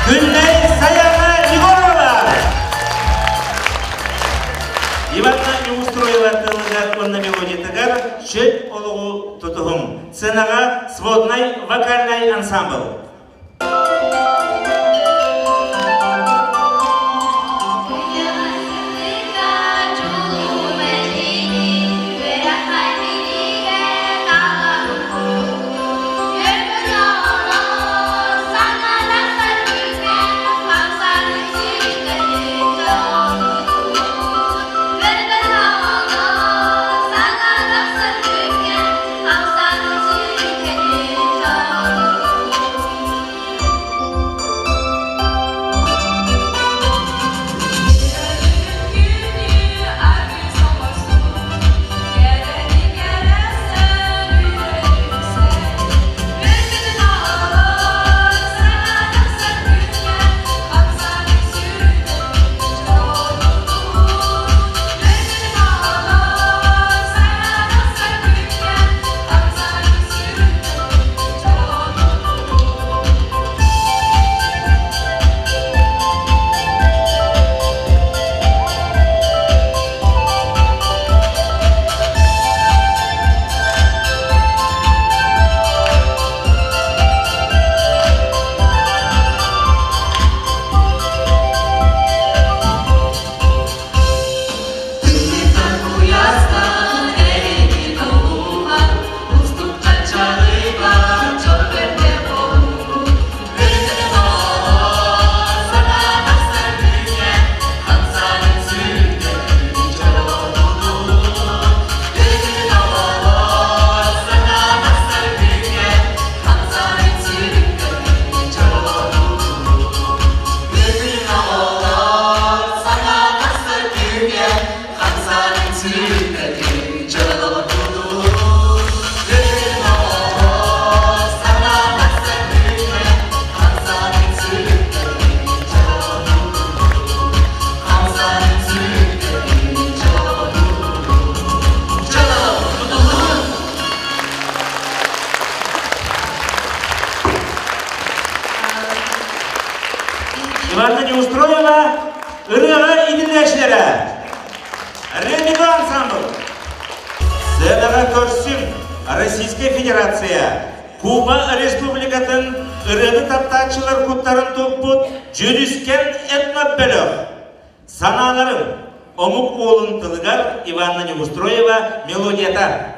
Күннэй Саяна Егорова! Иванна Неустроева тылыгар уонна мелодиятыгар Чөл олоҕу тутуһуҥ. Сценаҕа своднай вокальнай ансамбл. Иванна Неустроева ырыаҕа иитиллээччилэрэ Ремиго ансамбл Сценаҕа көрсүм Российскай Федерация Куба Республикатын ырыаны таптааччылар куттарын туппут Дьүрүскэн этнобөлөх Санааларым омук уолун тылыгар Иванна Неустроева мелодията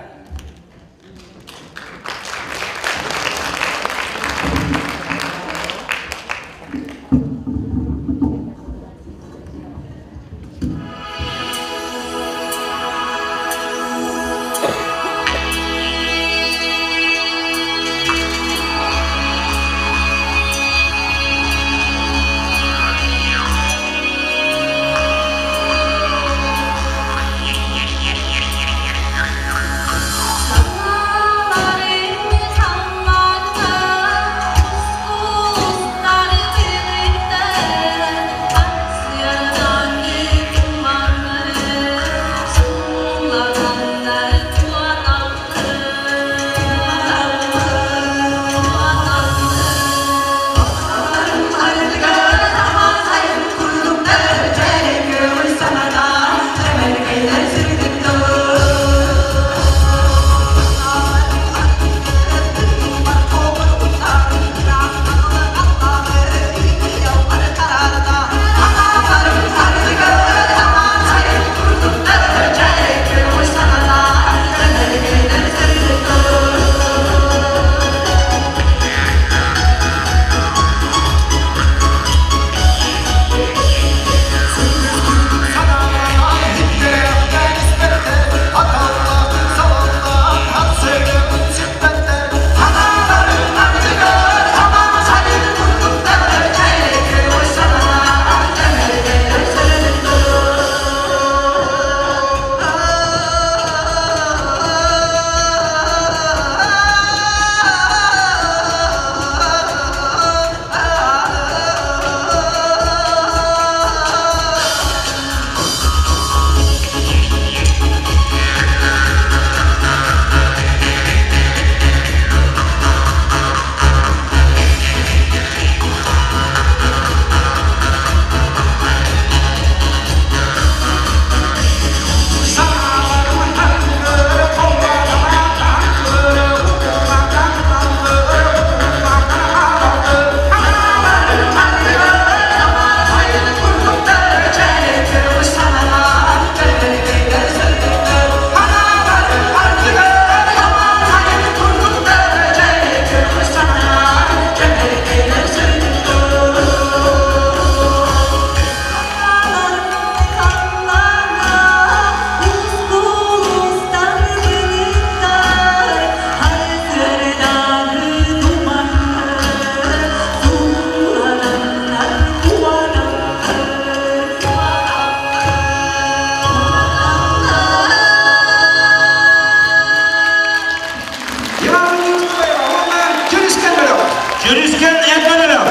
Дьүрүскэн Эдмонов!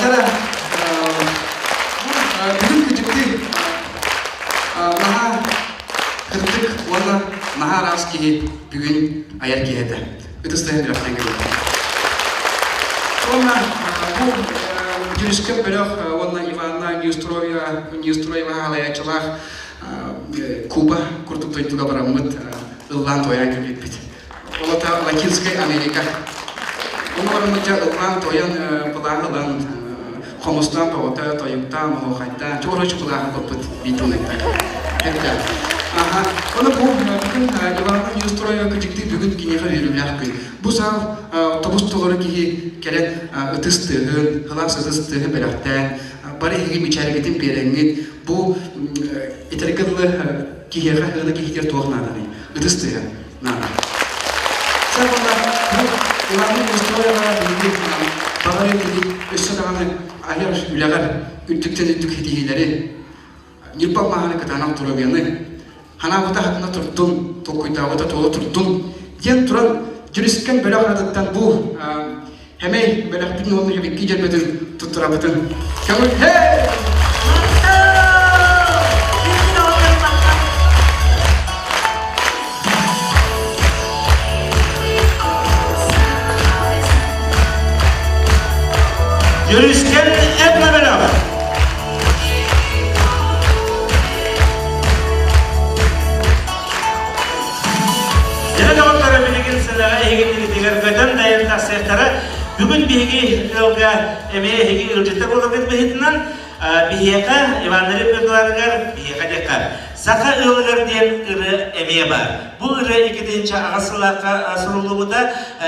Дьара, бүгүн кыдьыкты наһаа кырдык уонна наһаа араас киһи бүгүн айар киһи этэ. Ытыс тыаһын үрэхтэн кэлбит. Уонна бу Дьүрүскэн бөлөх уонна Иванна Неустроева Неустроева халайааччылаах Куба курдук дойдуга бараммыт ыллаан туойан кэлбиппит. Ол ата Латинскай Америка. Ону бараммыт ыллаан туойан былааһы ылан хомустаан тоҕото, тойуктаан, оһуохайдаан, чуорочу былааһы ылбыппыт биитилэктэр. Эрдэ. Аха. Ону бу бүгүн Иванна Неустроева кыдьыктыы бүгүн киниэхэ үөрүүлээх күн. Бу саал тобус толору киһи кэлэн ытыс тыаһын, хылаас ытыс тыаһын бэлэхтээн, бары эһиги мичээргитин биэрэҥҥит, бу этэргэ дылы киһиэхэ ыалы киһитигэр туох нааданый? Ытыс тыаһа наада. Сабала бу Иванна Неустроева биһиги баҕар этибит өссө даҕаны айар үлэҕэр үрдүктэн үрдүк ситиһиилэри, Ньурба алмааһыны кытаанах доруобуйаны, ханаабыта хатына турдун, толкуйдаабыта туола турдун диэн туран Дьүрүскэн бөлөх аатыттан бу Хэмэй бэлэхпин уонна хэмикки дьэрбэтин туттарабытын көҥүл хэй! Дьүрүскэн этнобөлөх. Дьэ доҕотторо билигин сынаҕа эһигиннигитигэр көтөн дайан тахсыахтара. Бүгүн биһиги ыалга эмиэ эһиги ыалдьыттар буоларгыт быһыытынан биһиэхэ Иван Репертуарыгар биһиэхэ диэххэ Саха ыалыгар диэн ырыа эмиэ баар. Бу ырыа 2008 сыллаахха суруллубута.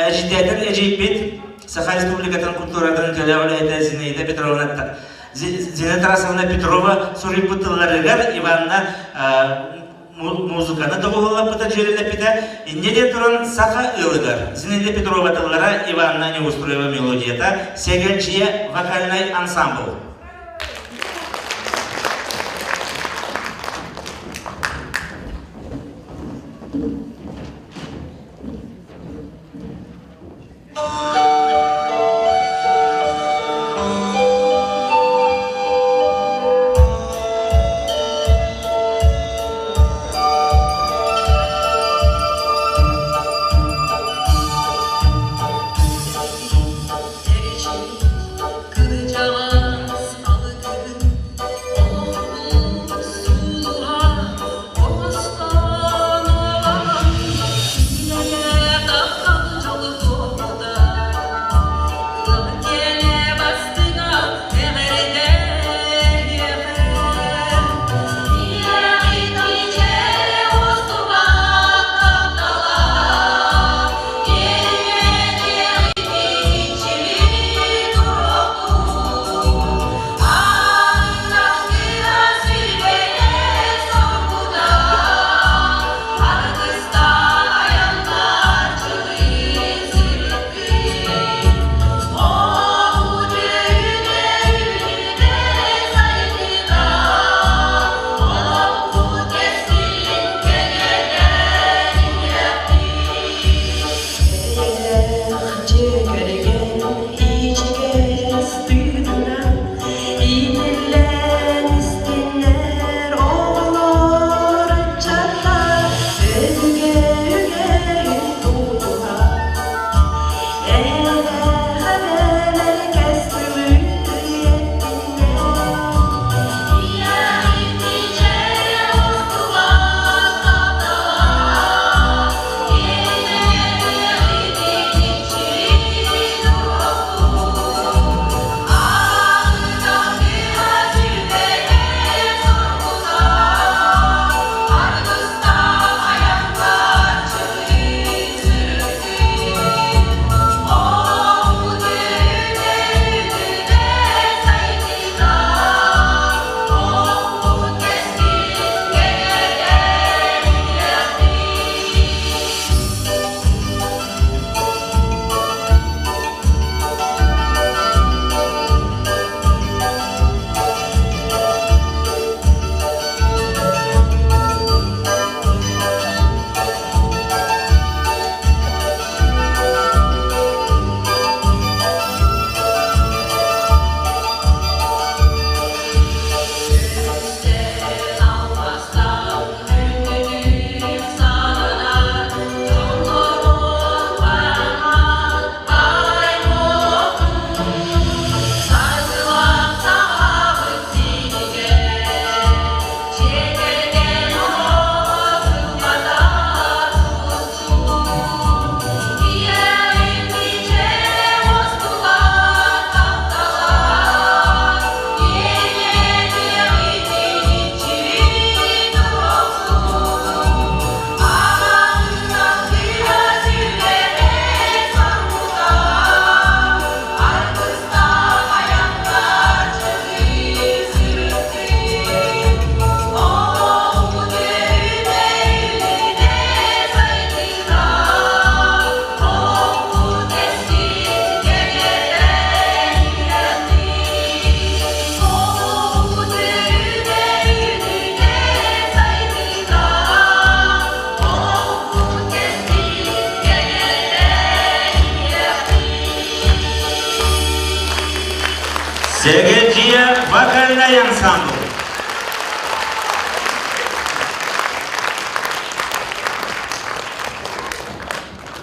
Эдьиийдээтин эдьиийбит Саха Республикатын культуратын кэлэ үлэһитэ Зинаида Петровна Зина Тарасовна Петрова суруйбут тылларыгар Иванна музыканы доҕуһуоллаппыта, дьүөрэлэппитэ. Инньэ диэн туран саха ыалыгар Зинаида Петрова тыллара, Иванна Неустроева мелодията, Сэгэлдьийэ вокальнай ансамбл. Кырдьаҕас алыгын олохпут сулуһа оҥостон олорон Иитиллэн истиннэр оҕолор ыччаттар өбүгэ үгэһин тутуһа Эһэлэр кэс тылы үйэттиннэр Сэгэлдьийэ вокальнай ансамбл.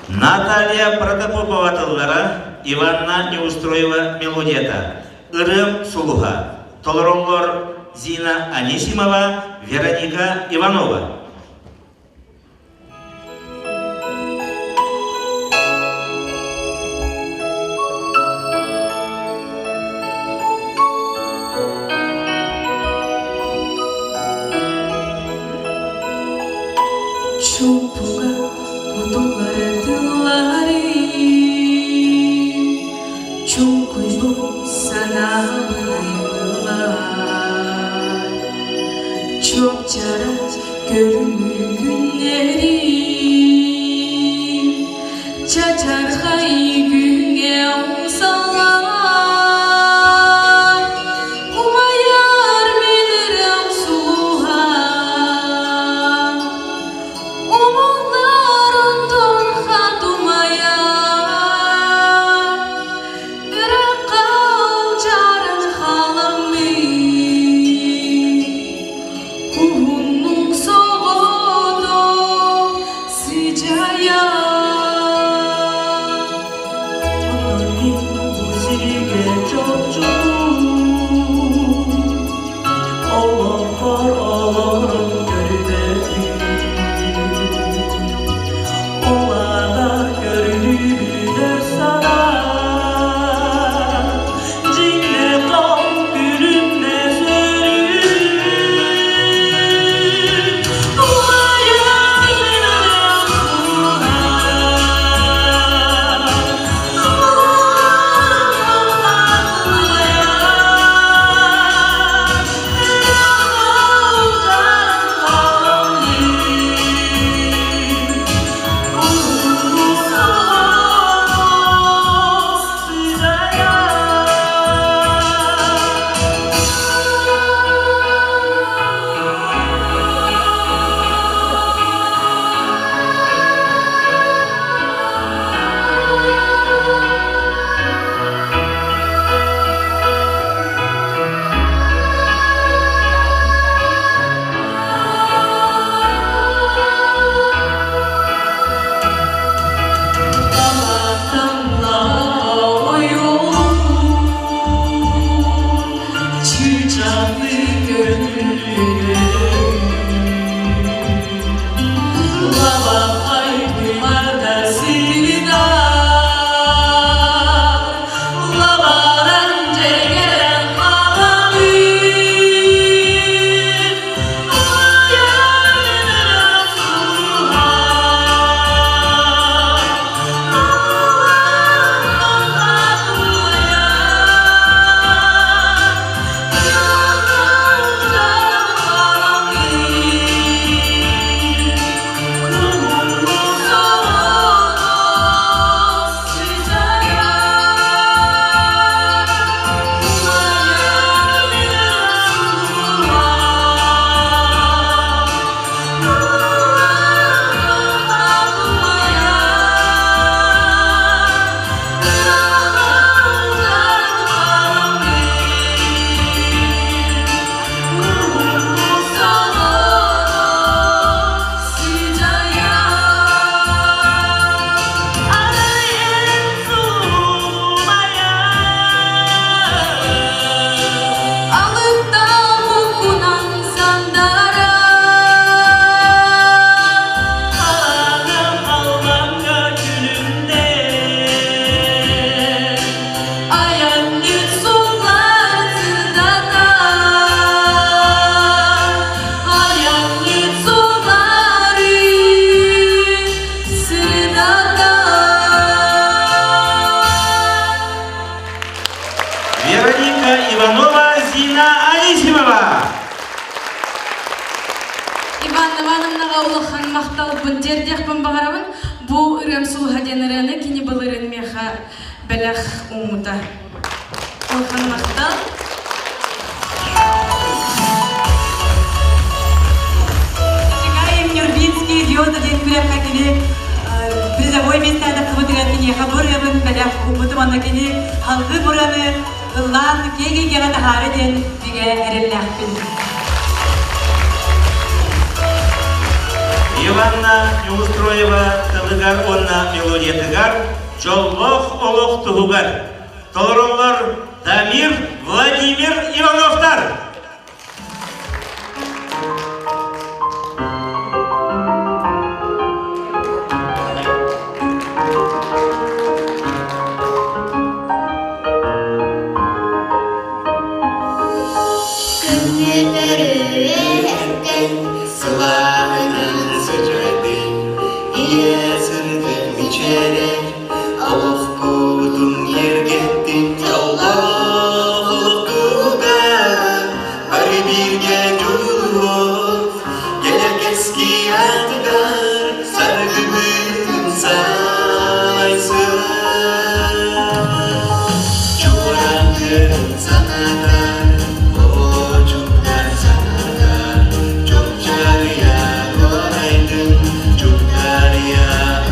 Наталья Протопопова тыллара, Иванна Неустроева мелодията. Ырыам сулуһа. Толороллор Зина Анисимова, Вероника Иванова. Чуумпуга кутуллар тыллары Чуҥкуйбут санаабын аймыыллар Чуопчара көрүҥүр күннэрим Чачархай күҥҥэ умсаллар Умайар мин ырыам сулуһа Умуллар онтон хат умайар Ырахха чарын халаммыт Уһуннук соҕотох сыдьайар Оттон мин бу сиргэ чопчулуу Олоххор олорон көрбөтүм Ол аата көрүлүбүтэ санаа Дьиҥнэ хал күлүмнэ сөрүүн Алыптаах сандара Айанньыт суллар сырдата Айанньыт суллары сырдата Вероника Иванова, Зина Анисимова. Иван Ивановнаҕа улахан махталбын тиэрдиэхпин баҕарабын. Бу ырыам сулуһа диэн ырыаны кини былырыын миэхэ бэлэх ууммута. Улахан махтал. Чекаем Нюрбинский Диода диэн күрэххэ кини призовой миэстэни тахсыбытыгар киниэхэ бу ырыабын бэлэх ууммутум онно кини халгыы бураны ыллаан киэҥ эйгэҕэ таһаары диэн бигэ эрэллээхпин. Иванна Неустроева тылыгар уонна мелодиятыгар «Дьоллоох олох туһугар» толороллор. Дамир Владимир Ивановтар. Күҥҥүтөрүөһэттэн сылааһынан сыдьаайдын, ийэ сырдык мичээрэ олохпутун киэргэттин, дьоллоох олохпутугар бары бииргэ дьулуһуох, кэлэр кэскил аатыгар саргыбытын салайсыах. Чуораанын санатар, оочуннар санатар, чопчаарыйа туорайдын, чуптаарыйа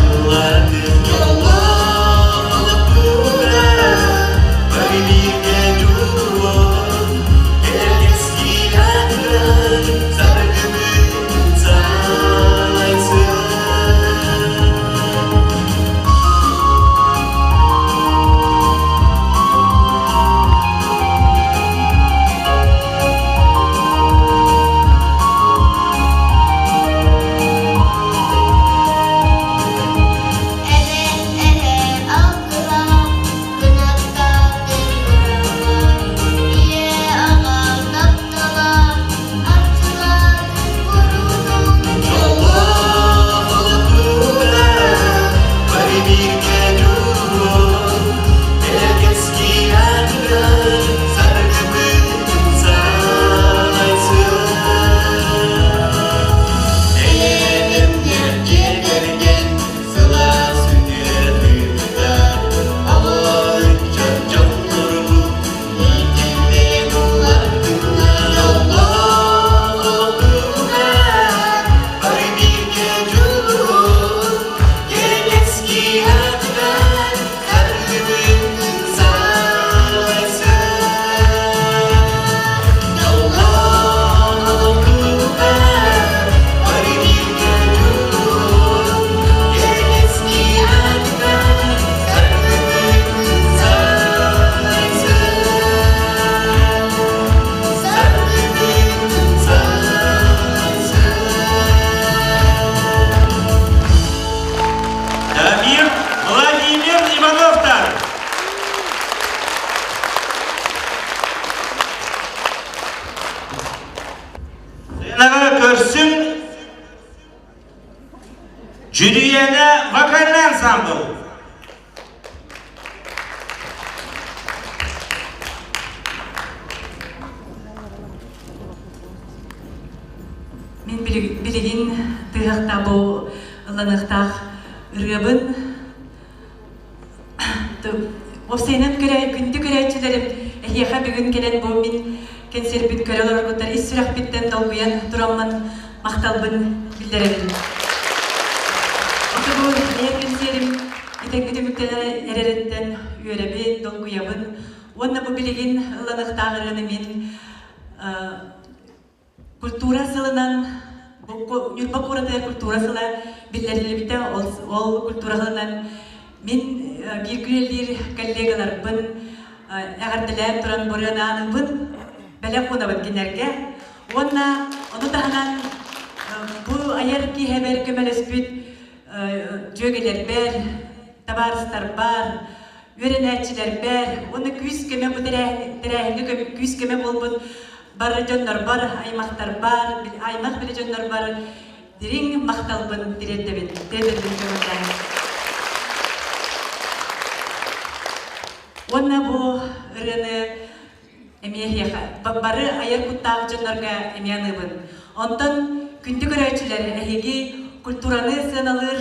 ыллаатын, дьоллоох олохпутугар бары бииргэ дьулуһуох, кэлэр аатыгар саргыбытын салайсыах. Эбэ эһэ алгыһа кынаттаах кыраҕа, ийэ аҕа таптала арчылаатын куруутун. Дьоллоох олохпутугар бары бииргэ дьулуһуох, кэлэр аатыгар саргыбытын салайсыах. Эйэлэмнэр дьиэ кэргэн сылаас үтүө оҕо ыччат дьоннорбут иитиллэн улааттыннар. Дьоллоох олохпутугар бары бииргэ дьулуһуох, кэлэски аатыгар саргыбытын салайсыах. Дьоллоох олохпутугар бары бииргэ дьулуһуох, кэлэски аатыгар саргыбытын салайсыах. Саргыбытын салайсыах. Дамир Владимир Ивановтар. Сценаҕа көрсүҥ Дьүрүйэнэ вокальный ансамбл. Мин билигин тыһахта бу ылланыахтаах ырыабын Уопсайынан күндү көрөөччүлэрим, эһиэхэ бүгүн кэлэн бу мин кэнсиэрбин көрө олороргуттар ис сүрэхпиттэн долгуйан тураммын махталбын биллэрэбин. Ото бу бэйэм кэнсиэрим этэҥҥэ түмүктэнэр эрэриттэн үөрэбин, долгуйабын. Уонна бу билигин ылланыахтаах ырыаны мин Культура сылынан Ньурба куоратыгар культура сыла биллэриллибитэ. Ол культура сылынан мин биир күнэлиир коллегаларбын эҕэрдэлээн туран бырыанааныбын бэлэх уунабын кинилэргэ. Уонна ону таһынан бу айар киэһэбэр көмөлөспүт дьүөгэлэрбэр, табаарыстарбар, үөрэнээччилэрбэр уонна күүс-көмө бу тэрээһиҥҥэ күүс-көмө буолбут бары дьоннорбор, аймахтарбар, аймах билэ дьоннорбор дириҥ махталбын тириэрдэбин, тириэрдэбин көҥүллээн. Уонна бу ырыаны эмиэ эһиэхэ бары айар куттаах дьоннорго эмиэ аныыбын. Онтон күндү көрөөччүлэр, эһиги культураны сыаналыыр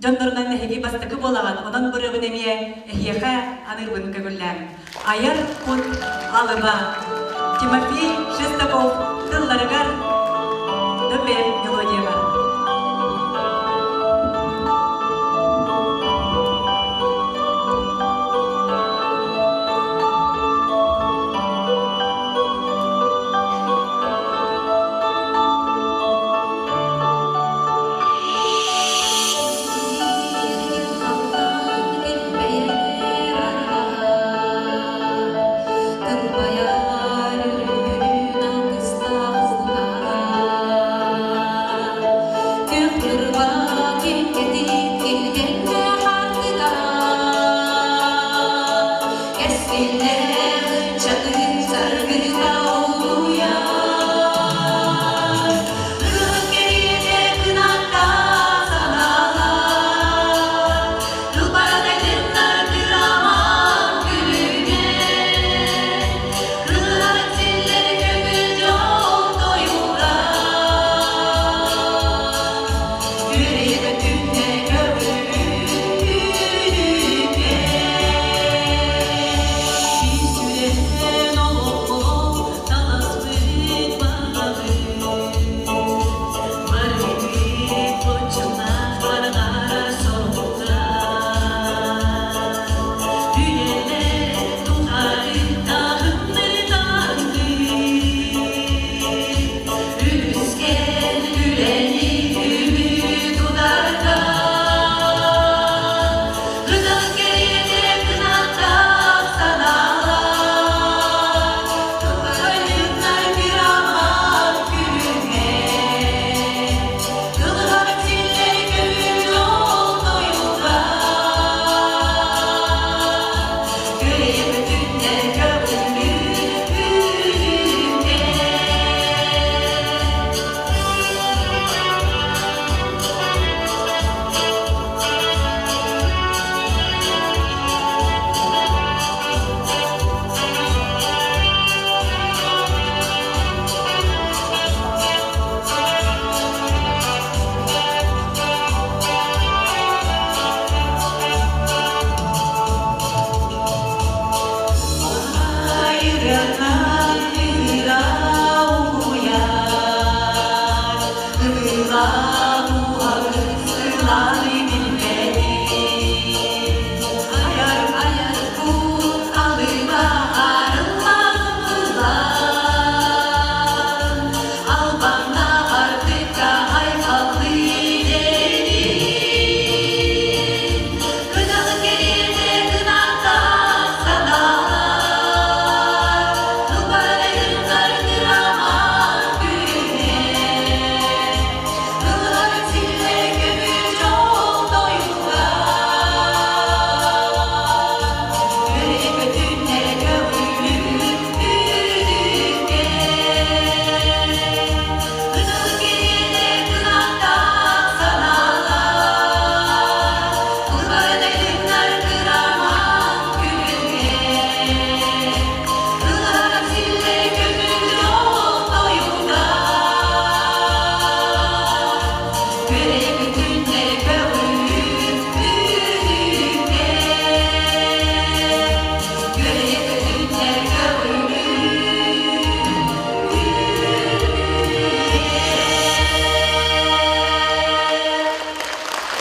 дьоннорунан эһиги бастакы буолаҕыт, онон бырыабын эмиэ эһиэхэ аныырбын көҥүллээҥ. Айар кут алыба Тимофей Шестаков тылларыгар ДПМ мелодияҕа.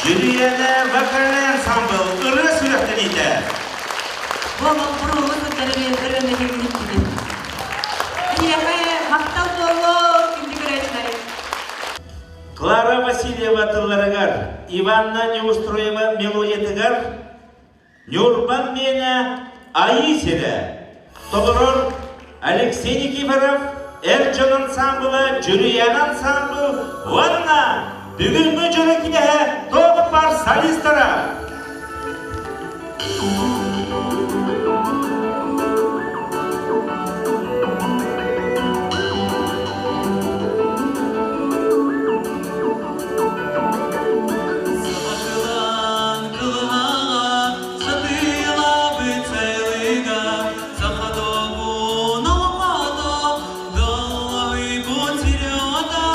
Дьүрүйэнэ вокальнай ансамбл ырыа сүрэхтэниитэ. Бу боппуруоһу сылдьар ырыаны кэҥниттибит. Эһиэхэ махтал буолуо, күндү көрөөччүлэрим. Клара Васильева тылларыгар, Иванна Неустроева мелодиятыгар Ньурбан миэнэ Айыы сирэ толорор Алексей Никифоров эр дьон ансаамбыла Дьүрүйээн ансаамбыл уонна бүгүҥҥү дьоро киэһэ туох баар солистара. Сахалаан кылыһаҕа сатыылаабыт сайылыга саха добун олоҥхото доллоһуйбут сири-ото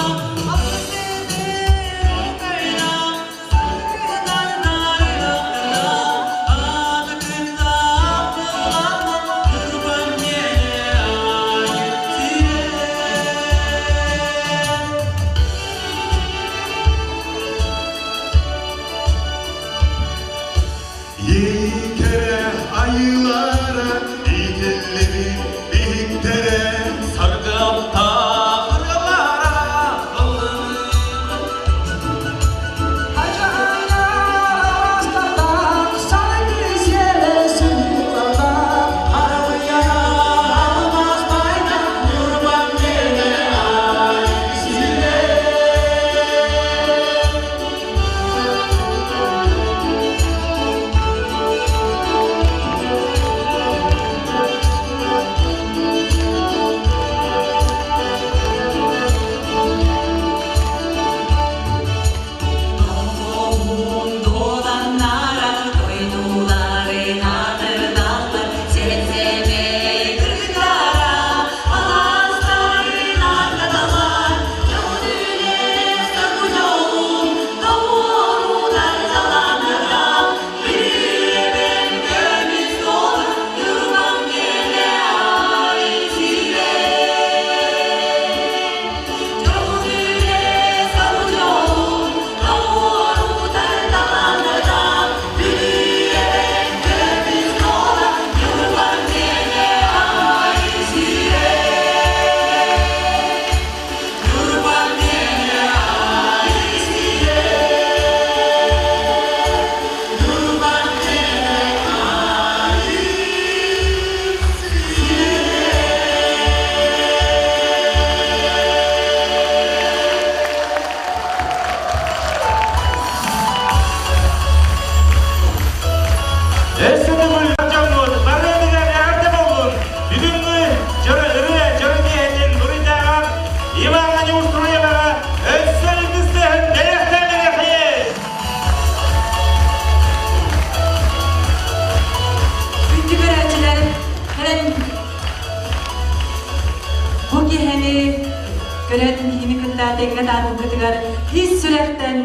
көрөн биһигини кытта тэҥҥэ таһаарбыккытыгар ис сүрэхтэн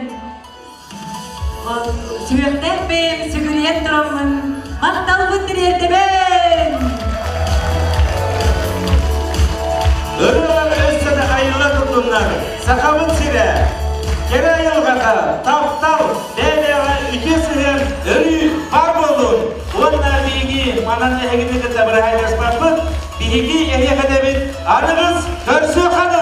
сүһүөхтээх бэйэм сүгүрүйэн тураммын махталбын тириэрдэбин! Ырыалар өссө да айылла турдуннар, Сахабыт сирэ, кэрэ айылҕата, таптал, бэйэ-бэйэҕэ үтүө сыһыан өрүү баар буоллун! Уонна биһиги манан эһигини кытта быраһайдаспаппыт, биһиги эһиэхэ этэбит, аныгыс көрсүөххэ!